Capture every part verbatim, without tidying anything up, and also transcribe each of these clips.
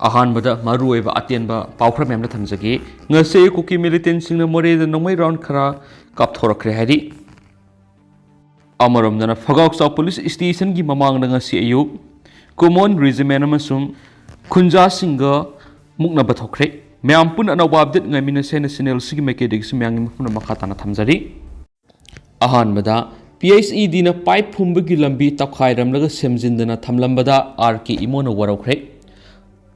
ꯑꯍꯥꯟꯕꯗ ꯃꯔꯨꯑꯣꯏꯕ ꯑꯇꯦꯟꯕ ꯄꯥꯎ ꯈꯔ ꯃꯌꯥꯝꯗ ꯊꯝꯖꯒꯦ꯫ ꯉꯁꯤ ꯀꯨꯀꯤ ꯃꯤꯂꯤꯇꯦꯟꯁꯤꯡꯅ ꯃꯣꯔꯦꯗ ꯅꯣꯡꯃꯩ ꯔꯥꯎꯟ ꯈꯔ ꯀꯥꯞꯊꯣꯔꯛꯈ꯭ꯔꯦ ꯍꯥꯏꯔꯤ꯫ ꯑꯃꯔꯣꯝꯗꯅ ꯐꯒꯥꯎꯆꯥꯎ ꯄꯨꯂꯤꯁ ꯁ꯭ꯇꯦꯁꯟꯒꯤ ꯃꯃꯥꯡꯗ ꯉꯁꯤ ꯑꯌꯨꯛ ꯀꯨꯃꯣꯟ ꯔꯦꯖꯤꯃꯦꯟ ꯑꯃꯁꯨꯡ ꯈꯨꯟꯖꯥꯁꯤꯡꯒ ꯃꯨꯛꯅꯕ ꯊꯣꯛꯈ꯭ꯔꯦ꯫ ꯃꯌꯥꯝ ꯄꯨꯟꯅ ꯑꯅꯧꯕ ꯑꯞꯗꯦꯠ ꯉꯥꯏꯃꯤꯟꯅꯁꯦ ꯍꯥꯏꯅ ꯆꯦꯅꯦꯜꯁꯤꯒꯤ ꯃꯥꯏꯀꯩꯗꯒꯤꯁꯨ ꯃꯌꯥꯝꯒꯤ ꯃꯐꯝꯗ ꯃꯈꯥ ꯇꯥꯅ ꯊꯝꯖꯔꯤ꯫ ꯑꯍꯥꯟꯕꯗ, ꯄꯤ ꯑꯩꯆ ꯏ ꯗꯤꯅ ꯄꯥꯏꯞ ꯐꯨꯝꯕꯒꯤ ꯂꯝꯕꯤ ꯇꯧꯈꯥꯏꯔꯝꯂꯒ ꯁꯦꯝꯖꯤꯟꯗꯅ ꯊꯝꯂꯝꯕꯗ ꯑꯥꯔ ꯀꯦ ꯏꯃꯣꯅ ꯋꯥꯔꯧꯈ꯭ꯔꯦ꯫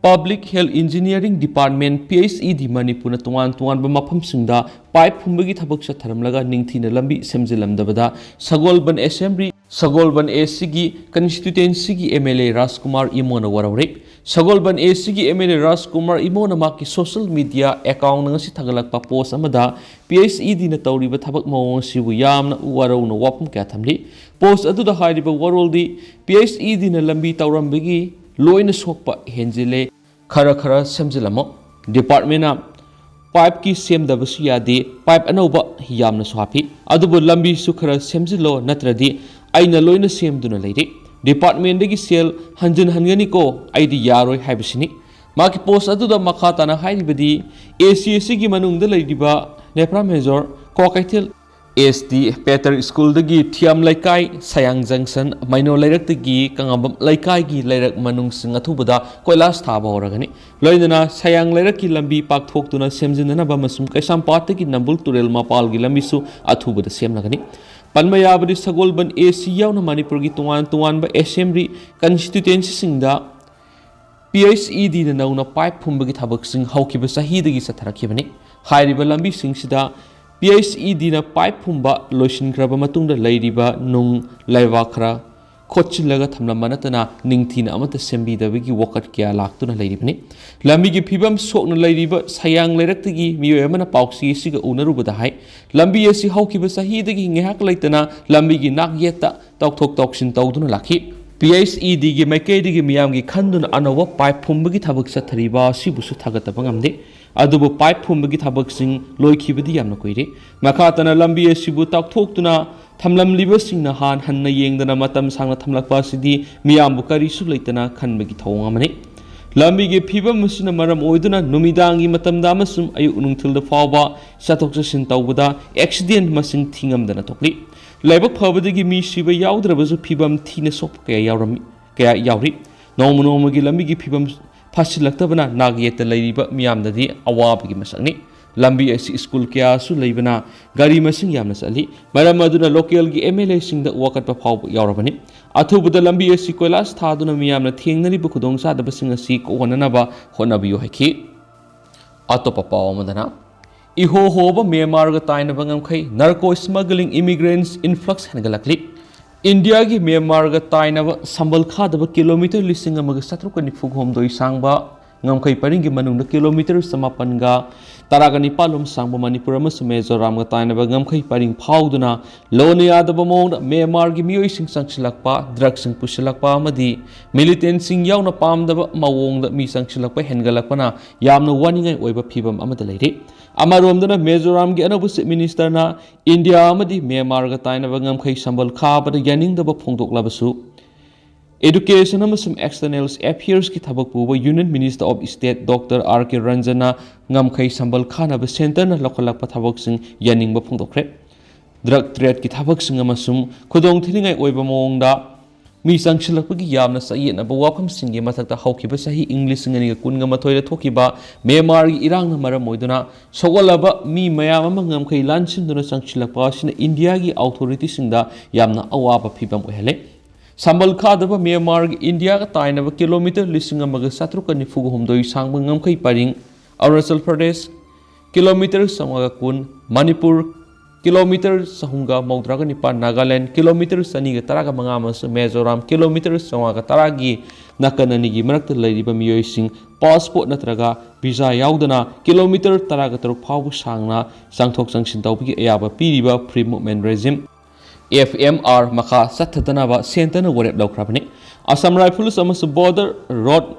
Public Health Engineering Department, P H E D ꯃꯅꯤꯄꯨꯔꯅ ꯇꯣꯉꯥꯟ ꯇꯣꯉꯥꯟꯕ ꯃꯐꯝꯁꯤꯡꯗ ꯄꯥꯏꯞ ꯐꯨꯝꯕꯒꯤ ꯊꯕꯛ ꯆꯠꯊꯔꯝꯂꯒ ꯅꯤꯡꯊꯤꯅ ꯂꯝꯕꯤ ꯁꯦꯝꯖꯤꯜꯂꯝꯗꯕꯗ ꯁꯒꯣꯜꯕꯟ ꯑꯦꯁꯦꯝꯕ꯭ꯂꯤ, ꯁꯒꯣꯜꯕꯟ ꯑꯦ ꯁꯤꯒꯤ ꯀꯟꯁꯇꯤꯇ꯭ꯋꯦꯟꯁꯤꯒꯤ ꯑꯦꯝ ꯑꯦꯜ ꯑꯦ ꯔꯥꯖꯀꯨꯃꯥꯔ ꯏꯃꯣꯅ ꯋꯥꯔꯧꯔꯦ꯫ ꯁꯒꯣꯜꯕꯟ ꯑꯦ ꯁꯤꯒꯤ ꯑꯦꯝ ꯑꯦꯜ ꯑꯦ ꯔꯥꯖꯀꯨꯃꯥꯔ ꯏꯃꯣꯅ ꯃꯍꯥꯛꯀꯤ ꯁꯣꯁꯤꯌꯦꯜ ꯃꯤꯗꯤꯌꯥ ꯑꯦꯀꯥꯎꯟꯗ ꯉꯁꯤ ꯊꯥꯒꯠꯂꯛꯄ ꯄꯣꯁ ꯑꯃꯗ ꯄꯤ ꯑꯩꯆ ꯏ ꯗꯤꯅ ꯇꯧꯔꯤꯕ ꯊꯕꯛ ꯃꯑꯣꯡ ꯑꯁꯤꯕꯨ ꯌꯥꯝꯅ ꯋꯥꯔꯧꯅ ꯋꯥꯐꯝ ꯀꯌꯥ ꯊꯝꯂꯤ꯫ ꯄꯣꯁ ꯑꯗꯨꯗ ꯍꯥꯏꯔꯤꯕ ꯋꯥꯔꯣꯜꯗꯤ ꯄꯤ ꯑꯩꯆ ꯏ ꯗꯤꯅ ꯂꯝꯕꯤ ꯇꯧꯔꯝꯕꯒꯤ ꯂꯣꯏꯅ ꯁꯣꯛꯄ ꯍꯦꯟꯖꯤꯜꯂꯦ, ꯈꯔ ꯈꯔ ꯁꯦꯝꯖꯤꯜꯂꯝꯃꯣ꯫ ꯗꯤꯄꯥꯔꯠꯃꯦꯟꯅ ꯄꯥꯏꯞꯀꯤ ꯁꯦꯝꯗꯕꯁꯨ ꯌꯥꯗꯦ, ꯄꯥꯏꯞ ꯑꯅꯧꯕ ꯌꯥꯝꯅꯁꯨ ꯍꯥꯞꯄꯤ, ꯑꯗꯨꯕꯨ ꯂꯝꯕꯤꯁꯨ ꯈꯔ ꯁꯦꯝꯖꯤꯜꯂꯣ, ꯅꯠꯇ꯭ꯔꯗꯤ ꯑꯩꯅ ꯂꯣꯏꯅ ꯁꯦꯝꯗꯨꯅ ꯂꯩꯔꯦ꯫ ꯗꯤꯄꯥꯔꯠꯃꯦꯟꯗꯒꯤ ꯁꯦꯜ ꯍꯟꯖꯤꯟꯍꯟꯒꯅꯤꯀꯣ, ꯑꯩꯗꯤ ꯌꯥꯔꯣꯏ ꯍꯥꯏꯕꯁꯤꯅꯤ꯫ ꯃꯍꯥꯛꯀꯤ ꯄꯣꯁ ꯑꯗꯨꯗ ꯃꯈꯥ ꯇꯥꯅ ꯍꯥꯏꯔꯤꯕꯗꯤ, ꯑꯦ ꯁꯤ ꯑꯦꯁ ꯁꯤꯒꯤ ꯃꯅꯨꯡꯗ ꯂꯩꯔꯤꯕ ꯅꯦꯄ꯭ꯔꯥ ꯃꯦꯖꯣꯔ, ꯀ꯭ꯋꯥꯀꯩꯊꯦꯜ ꯑꯦꯁ ꯇꯤ ꯄꯦꯇꯔ ꯁ꯭ꯀꯨꯜꯗꯒꯤ ꯊꯤꯌꯥꯝ ꯂꯩꯀꯥꯏ, ꯁꯌꯥꯡ ꯖꯪꯁꯟ, ꯃꯩꯅꯣ ꯂꯩꯔꯛꯇꯒꯤ ꯀꯪꯉꯥꯕꯝ ꯂꯩꯀꯥꯏꯒꯤ ꯂꯩꯔꯛ ꯃꯅꯨꯡꯁꯤꯡ ꯑꯊꯨꯕꯗ ꯀꯣꯏꯂꯥꯁ ꯊꯥꯕ ꯍꯧꯔꯒꯅꯤ꯫ ꯂꯣꯏꯅꯅ ꯁꯌꯥꯡ ꯂꯩꯔꯛꯀꯤ ꯂꯝꯕꯤ ꯄꯥꯛꯊꯣꯛꯇꯨꯅ ꯁꯦꯝꯖꯤꯟꯅꯅꯕ ꯑꯃꯁꯨꯡ ꯀꯩꯁꯥꯝꯄꯥꯠꯇꯒꯤ ꯅꯝꯕꯨꯜ ꯇꯨꯔꯦꯜ ꯃꯄꯥꯜꯒꯤ ꯂꯝꯕꯤꯁꯨ ꯑꯊꯨꯕꯗ ꯁꯦꯝꯂꯒꯅꯤ꯫ ꯄꯟꯕ ꯌꯥꯕꯗꯤ, ꯁꯒꯣꯜꯕꯟ ꯑꯦ ꯁꯤ ꯌꯥꯎꯅ ꯃꯅꯤꯄꯨꯔꯒꯤ ꯇꯣꯉꯥꯟ ꯇꯣꯉꯥꯟꯕ ꯑꯦꯁꯦꯝꯕ꯭ꯂꯤ ꯀꯟꯁꯇꯤꯇ꯭ꯋꯦꯟꯁꯤꯁꯤꯡꯗ ꯄꯤ ꯑꯩꯆ ꯏ ꯗꯤꯅ ꯅꯧꯅ ꯄꯥꯏꯞ ꯐꯨꯝꯕꯒꯤ ꯊꯕꯛꯁꯤꯡ ꯍꯧꯈꯤꯕ ꯆꯍꯤꯗꯒꯤ ꯆꯠꯊꯔꯛꯈꯤꯕꯅꯤ꯫ ꯍꯥꯏꯔꯤꯕ ꯂꯝꯕꯤꯁꯤꯡꯁꯤꯗ ꯄꯤ ꯑꯩꯆ ꯏ ꯗꯤꯅ ꯄꯥꯏꯞ ꯐꯨꯝꯕ ꯂꯣꯏꯁꯤꯟꯈ꯭ꯔꯕ ꯃꯇꯨꯡꯗ ꯂꯩꯔꯤꯕ ꯅꯨꯡ ꯂꯩꯕꯥꯛ ꯈꯔ ꯈꯣꯠꯆꯤꯜꯂꯒ ꯊꯝꯂꯝꯕ ꯅꯠꯇꯅ ꯅꯤꯡꯊꯤꯅ ꯑꯃꯠꯇ ꯁꯦꯝꯕꯤꯗꯕꯒꯤ ꯋꯥꯀꯠ ꯀꯌꯥ ꯂꯥꯛꯇꯨꯅ ꯂꯩꯔꯤꯕꯅꯤ꯫ ꯂꯝꯕꯤꯒꯤ ꯐꯤꯕꯝ ꯁꯣꯛꯅ ꯂꯩꯔꯤꯕ ꯁꯌꯥꯡ ꯂꯩꯔꯛꯇꯒꯤ ꯃꯤꯑꯣꯏ ꯑꯃꯅ ꯄꯥꯎꯆꯦ ꯑꯁꯤꯒ ꯎꯅꯔꯨꯕꯗ ꯍꯥꯏ, ꯂꯝꯕꯤ ꯑꯁꯤ ꯍꯧꯈꯤꯕ ꯆꯍꯤꯗꯒꯤ ꯉꯥꯏꯍꯥꯛ ꯂꯩꯇꯅ ꯂꯝꯕꯤꯒꯤ ꯅꯥꯛ ꯌꯦꯠꯇ ꯇꯧꯊꯣꯛ ꯇꯧꯁꯤꯟ ꯇꯧꯗꯨꯅ ꯂꯥꯛꯈꯤ꯫ ꯄꯤ ꯑꯩꯆ ꯏ ꯗꯤꯒꯤ ꯃꯥꯏꯀꯩꯗꯒꯤ ꯃꯤꯌꯥꯝꯒꯤ ꯈꯟꯗꯨꯅ ꯑꯅꯧꯕ ꯄꯥꯏꯞ ꯐꯨꯝꯕꯒꯤ ꯊꯕꯛ ꯆꯠꯊꯔꯤꯕ ꯑꯁꯤꯕꯨꯁꯨ ꯊꯥꯒꯠꯇꯕ ꯉꯝꯗꯦ꯫ ꯑꯗꯨꯕꯨ ꯄꯥꯏꯞ ꯐꯨꯝꯕꯒꯤ ꯊꯕꯛꯁꯤꯡ ꯂꯣꯏꯈꯤꯕꯗꯤ ꯌꯥꯝꯅ ꯀꯨꯏꯔꯦ꯫ ꯃꯈꯥ ꯇꯥꯅ ꯂꯝꯕꯤ ꯑꯁꯤꯕꯨ ꯇꯧꯊꯣꯛꯇꯨꯅ ꯊꯝꯂꯝꯂꯤꯕꯁꯤꯡꯅ ꯍꯥꯟ ꯍꯟꯅ ꯌꯦꯡꯗꯅ ꯃꯇꯝ ꯁꯥꯡꯅ ꯊꯝꯂꯛꯄ ꯑꯁꯤꯗꯤ ꯃꯤꯌꯥꯝꯕꯨ ꯀꯔꯤꯁꯨ ꯂꯩꯇꯅ ꯈꯟꯕꯒꯤ ꯊꯧꯑꯣꯡ ꯑꯃꯅꯤ꯫ ꯂꯝꯕꯤꯒꯤ ꯐꯤꯕꯝ ꯑꯁꯤꯅ ꯃꯔꯝ ꯑꯣꯏꯗꯨꯅ ꯅꯨꯃꯤꯗꯥꯡꯒꯤ ꯃꯇꯝꯗ ꯑꯃꯁꯨꯡ ꯑꯌꯨꯛ ꯅꯨꯡꯊꯤꯜꯗ ꯐꯥꯎꯕ ꯆꯠꯊꯣꯛ ꯆꯠꯁꯤꯟ ꯇꯧꯕꯗ ꯑꯦꯛꯁꯤꯗꯦꯟ ꯃꯁꯤꯡ ꯊꯤꯉꯝꯗꯅ ꯊꯣꯛꯂꯤ꯫ ꯂꯥꯏꯕꯛ ꯐꯕꯗꯒꯤ ꯃꯤ ꯁꯤꯕ ꯌꯥꯎꯗ꯭ꯔꯕꯁꯨ ꯐꯤꯕꯝ ꯊꯤꯅ ꯁꯣꯛꯄ ꯀꯌꯥ ꯌꯥꯎꯔꯝꯃꯤ, ꯀꯌꯥ ꯌꯥꯎꯔꯤ꯫ ꯅꯣꯡꯃ ꯅꯣꯡꯃꯒꯤ ꯂꯝꯕꯤꯒꯤ ꯐꯤꯕꯝ ꯐꯠꯁꯤꯜꯂꯛꯇꯕꯅ ꯅꯥꯛ ꯌꯦꯠꯇ ꯂꯩꯔꯤꯕ ꯃꯤꯌꯥꯝꯗꯗꯤ ꯑꯋꯥꯕꯒꯤ ꯃꯁꯛꯅꯤ꯫ ꯂꯝꯕꯤ ꯑꯁꯤ ꯁ꯭ꯀꯨꯜ ꯀꯌꯥꯁꯨ ꯂꯩꯕꯅ ꯒꯥꯔꯤ ꯃꯁꯤꯡ ꯌꯥꯝꯅ ꯆꯠꯂꯤ꯫ ꯃꯔꯝ ꯑꯗꯨꯅ ꯂꯣꯀꯦꯜꯒꯤ ꯑꯦꯝ ꯑꯦꯜ ꯑꯦꯁꯤꯡꯗ ꯋꯥꯀꯠꯄ ꯐꯥꯎꯕ ꯌꯥꯎꯔꯕꯅꯤ꯫ ꯑꯊꯨꯕꯗ ꯂꯝꯕꯤ ꯑꯁꯤ ꯀꯣꯏꯂꯥꯁ ꯊꯥꯗꯨꯅ ꯃꯤꯌꯥꯝꯅ ꯊꯦꯡꯅꯔꯤꯕ ꯈꯨꯗꯣꯡꯆꯥꯗꯕꯁꯤꯡ ꯑꯁꯤ ꯀꯣꯛꯍꯟꯅꯅꯕ ꯍꯣꯠꯅꯕꯤꯌꯨ ꯍꯥꯏꯈꯤ꯫ ꯑꯇꯣꯞꯄ ꯄꯥꯎ ꯑꯃꯗꯅ, ꯏꯍꯣ ꯍꯣꯕ ꯃ꯭ꯌꯥꯟꯃꯥꯔꯒ ꯇꯥꯏꯅꯕ ꯉꯝꯈꯩ, narco smuggling, immigrants influx ꯍꯦꯟꯒꯠꯂꯛꯂꯤ꯫ ꯏꯟꯗꯤꯌꯥꯒꯤ ꯃ꯭ꯌꯥꯟꯃꯥꯔꯒ ꯇꯥꯏꯅꯕ ꯁꯝꯕꯜ ꯈꯥꯗꯕ ꯀꯤꯂꯣꯃꯤꯇꯔ ꯂꯤꯁꯤꯡ ꯑꯃꯒ ꯆꯥꯇ꯭ꯔꯨꯛꯀ ꯅꯤꯐꯨ ꯍꯨꯝꯗꯣꯏ ꯁꯥꯡꯕ ꯉꯝꯈꯩ ꯄꯔꯤꯡꯒꯤ ꯃꯅꯨꯡꯗ ꯀꯤꯂꯣꯃꯤꯇꯔ ꯆꯃꯥꯄꯟꯒ ꯇꯔꯥꯒ ꯅꯤꯄꯥꯜ ꯂꯣꯝ ꯁꯥꯡꯕ ꯃꯅꯤꯄꯨꯔ ꯑꯃꯁꯨꯡ ꯃꯤꯖꯣꯔꯥꯝꯒ ꯇꯥꯏꯅꯕ ꯉꯝꯈꯩ ꯄꯔꯤꯡ ꯐꯥꯎꯗꯨꯅ ꯂꯣꯟꯅ ꯌꯥꯗꯕ ꯃꯑꯣꯡꯗ ꯃ꯭ꯌꯥꯟꯃꯥꯔꯒꯤ ꯃꯤꯑꯣꯏꯁꯤꯡ ꯆꯪꯁꯤꯜꯂꯛꯄ, ꯗ꯭ꯔꯒꯁꯤꯡ ꯄꯨꯁꯤꯜꯂꯛꯄ ꯑꯃꯗꯤ ꯃꯤꯂꯤꯇꯦꯟꯁꯤꯡ ꯌꯥꯎꯅ ꯄꯥꯝꯗꯕ ꯃꯑꯣꯡꯗ ꯃꯤ ꯆꯪꯁꯤꯜꯂꯛꯄ ꯍꯦꯟꯒꯠꯂꯛꯄꯅ ꯌꯥꯝꯅ ꯋꯥꯅꯤꯡꯉꯥꯏ ꯑꯣꯏꯕ ꯐꯤꯕꯝ ꯑꯃꯗ ꯂꯩꯔꯤ꯫ ꯑꯃꯔꯣꯝꯗꯅ ꯃꯤꯖꯣꯔꯥꯝꯒꯤ ꯑꯅꯧꯕ ꯆꯤꯐ ꯃꯤꯅꯤꯁꯇꯔꯅ ꯏꯟꯗꯤꯌꯥ ꯑꯃꯗꯤ ꯃ꯭ꯌꯥꯟꯃꯥꯔꯒ ꯇꯥꯏꯅꯕ ꯉꯝꯈꯩ ꯁꯝꯕꯜ ꯈꯥꯕꯗ ꯌꯥꯅꯤꯡꯗꯕ ꯐꯣꯡꯗꯣꯛꯂꯕꯁꯨ, Education ꯑꯃꯁꯨꯡ External Affairsꯀꯤ ꯊꯕꯛ ꯄꯨꯕ Union Minister of State Doctor R K Ranjanꯅ ꯉꯝꯈꯩ ꯁꯝꯕꯜ ꯈꯥꯅꯕ ꯁꯦꯟꯇꯔꯅ ꯂꯧꯈꯠꯂꯛꯄ ꯊꯕꯛꯁꯤꯡ ꯌꯥꯅꯤꯡꯕ ꯐꯣꯡꯗꯣꯛꯈ꯭ꯔꯦ꯫ ꯗ꯭ꯔꯒ ꯇ꯭ꯔꯦꯗꯀꯤ ꯊꯕꯛꯁꯤꯡ ꯑꯃꯁꯨꯡ ꯈꯨꯗꯣꯡꯊꯤꯅꯤꯡꯉꯥꯏ ꯑꯣꯏꯕ ꯃꯑꯣꯡꯗ ꯃꯤ ꯆꯪꯁꯤꯜꯂꯛꯄꯒꯤ ꯌꯥꯝꯅ ꯆꯌꯦꯠꯅꯕ ꯋꯥꯐꯝꯁꯤꯡꯒꯤ ꯃꯊꯛꯇ ꯍꯧꯈꯤꯕ ꯆꯍꯤ ꯏꯪ ꯂꯤꯁꯤꯡ ꯑꯅꯤꯒ ꯀꯨꯟꯒ ꯃꯥꯊꯣꯏꯗ ꯊꯣꯛꯈꯤꯕ ꯃ꯭ꯌꯥꯟꯃꯥꯔꯒꯤ ꯏꯔꯥꯡꯅ ꯃꯔꯝ ꯑꯣꯏꯗꯨꯅ ꯁꯣꯛꯍꯜꯂꯕ ꯃꯤ ꯃꯌꯥꯝ ꯑꯃ ꯉꯝꯈꯩ ꯂꯥꯟꯁꯤꯟꯗꯨꯅ ꯆꯪꯁꯤꯜꯂꯛꯄ ꯑꯁꯤꯅ ꯏꯟꯗꯤꯌꯥꯒꯤ ꯑꯣꯊꯣꯔꯤꯇꯤꯁꯤꯡꯗ ꯌꯥꯝꯅ ꯑꯋꯥꯕ ꯐꯤꯕꯝ ꯑꯣꯏꯍꯜꯂꯦ꯫ ꯁꯝꯕꯜ ꯈꯥꯗꯕ ꯃ꯭ꯌꯥꯟꯃꯥꯔꯒꯤ ꯏꯟꯗꯤꯌꯥꯒ ꯇꯥꯏꯅꯕ ꯀꯤꯂꯣꯃꯤꯇꯔ ꯂꯤꯁꯤꯡ ꯑꯃꯒ ꯆꯥꯇ꯭ꯔꯨꯛꯀ ꯅꯤꯐꯨꯒ ꯍꯨꯝꯗꯣꯏ ꯁꯥꯡꯕ ꯉꯝꯈꯩ ꯄꯔꯤꯡ, ꯑꯔꯨꯅꯥꯆꯜ ꯄ꯭ꯔꯗꯦꯁ, ꯀꯤꯂꯣꯃꯤꯇꯔ ꯆꯥꯝꯃꯉꯥꯒ ꯀꯨꯟ, ꯃꯅꯤꯄꯨꯔ, ꯀꯤꯂꯣꯃꯤꯇꯔ ꯆꯍꯨꯝꯒ ꯃꯧꯗ꯭ꯔꯥꯒ ꯅꯤꯄꯥꯟ, ꯅꯥꯒꯥꯂꯦꯟ, ꯀꯤꯂꯣꯃꯤꯇꯔ ꯆꯅꯤꯒ ꯇꯔꯥꯒ ꯃꯉꯥ ꯑꯃꯁꯨꯡ ꯃꯤꯖꯣꯔꯥꯝ, ꯀꯤꯂꯣꯃꯤꯇꯔ ꯆꯥꯝꯃꯉꯥꯒ ꯇꯔꯥꯒꯤ ꯅꯥꯀꯟ ꯑꯅꯤꯒꯤ ꯃꯔꯛꯇ ꯂꯩꯔꯤꯕ ꯃꯤꯑꯣꯏꯁꯤꯡ ꯄꯥꯁꯄꯣꯔꯠ ꯅꯠꯇ꯭ꯔꯒ ꯚꯤꯖꯥ ꯌꯥꯎꯗꯅ ꯀꯤꯂꯣꯃꯤꯇꯔ ꯇꯔꯥꯒ ꯇꯔꯨꯛ ꯐꯥꯎꯕ ꯁꯥꯡꯅ ꯆꯪꯊꯣꯛ ꯆꯪꯁꯤꯟ ꯇꯧꯕꯒꯤ ꯑꯌꯥꯕ ꯄꯤꯔꯤꯕ Free Movement Regime, F M R, ꯃꯈꯥ ꯆꯠꯊꯗꯅꯕ ꯁꯦꯟꯇꯔꯅ ꯋꯥꯔꯦꯞ ꯂꯧꯈ꯭ꯔꯕꯅꯤ꯫ ꯑꯁꯥꯝ ꯔꯥꯏꯐꯜꯁ ꯑꯃꯁꯨꯡ ꯕꯣꯔꯗꯔ ꯔꯣꯗ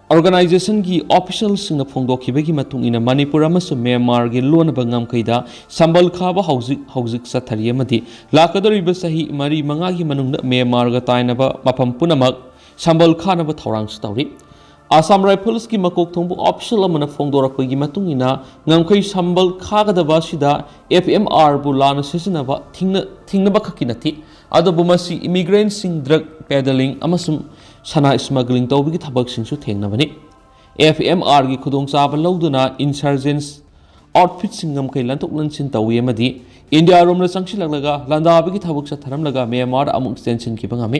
ꯑꯣꯔꯒꯅꯥꯏꯖꯦꯁꯟꯒꯤ ꯑꯣꯐꯤꯁꯤꯌꯦꯜꯁꯤꯡꯅ ꯐꯣꯡꯗꯣꯛꯈꯤꯕꯒꯤ ꯃꯇꯨꯡ ꯏꯟꯅ, ꯃꯅꯤꯄꯨꯔ ꯑꯃꯁꯨꯡ ꯃ꯭ꯌꯥꯟꯃꯥꯔꯒꯤ ꯂꯣꯟꯅꯕ ꯉꯝꯈꯩꯗ ꯁꯝꯕꯜ ꯈꯥꯕ ꯍꯧꯖꯤꯛ ꯍꯧꯖꯤꯛ ꯆꯠꯊꯔꯤ ꯑꯃꯗꯤ ꯂꯥꯛꯀꯗꯧꯔꯤꯕ ꯆꯍꯤ ꯃꯔꯤ ꯃꯉꯥꯒꯤ ꯃꯅꯨꯡꯗ ꯃ꯭ꯌꯥꯟꯃꯥꯔꯒ ꯇꯥꯏꯅꯕ ꯃꯐꯝ ꯄꯨꯝꯅꯃꯛ ꯁꯝꯕꯜ ꯈꯥꯅꯕ ꯊꯧꯔꯥꯡꯁꯨ ꯇꯧꯔꯤ꯫ ꯑꯁꯥꯝ ꯔꯥꯏꯐꯜꯁꯀꯤ ꯃꯀꯣꯛ ꯊꯣꯡꯕ ꯑꯣꯐꯤꯁꯤꯌꯦꯜ ꯑꯃꯅ ꯐꯣꯡꯗꯣꯔꯛꯄꯒꯤ ꯃꯇꯨꯡ ꯏꯟꯅ, ꯉꯝꯈꯩ ꯁꯝꯕꯜ ꯈꯥꯒꯗꯕ ꯑꯁꯤꯗ F M R ꯕꯨ ꯂꯥꯟꯅ ꯁꯤꯖꯤꯟꯅꯕ ꯊꯤꯡꯅ-, ꯊꯤꯡꯅꯕ ꯈꯛꯀꯤ ꯅꯠꯇꯦ, ꯑꯗꯨꯕꯨ ꯃꯁꯤ ꯏꯃꯤꯒ꯭ꯔꯦꯟꯁꯤꯡ, ꯗ꯭ꯔꯒ ꯄꯦꯗꯂꯤꯡ ꯑꯃꯁꯨꯡ ꯁꯅꯥ ꯁ꯭ꯃꯒ꯭ꯂꯤꯡ ꯇꯧꯕꯒꯤ ꯊꯕꯛꯁꯤꯡꯁꯨ ꯊꯦꯡꯅꯕꯅꯤ꯫ F M R ꯒꯤ ꯈꯨꯗꯣꯡꯆꯥꯕ ꯂꯧꯗꯨꯅ ꯏꯟꯁꯔꯖꯦꯟꯁ ꯑꯥꯎꯠꯐꯤꯠꯁꯤꯡ ꯉꯝꯈꯩ ꯂꯟꯊꯣꯛ ꯂꯟꯁꯤꯟ ꯇꯧꯏ ꯑꯃꯗꯤ ꯏꯟꯗꯤꯌꯥꯔꯣꯝꯗ ꯆꯪꯁꯤꯜꯂꯛꯂꯒ ꯂꯥꯟꯗꯥꯕꯒꯤ ꯊꯕꯛ ꯆꯠꯊꯔꯝꯂꯒ ꯃ꯭ꯌꯥꯟꯃꯥꯔꯗ ꯑꯃꯨꯛ ꯆꯦꯟꯁꯤꯟꯈꯤꯕ ꯉꯝꯃꯤ꯫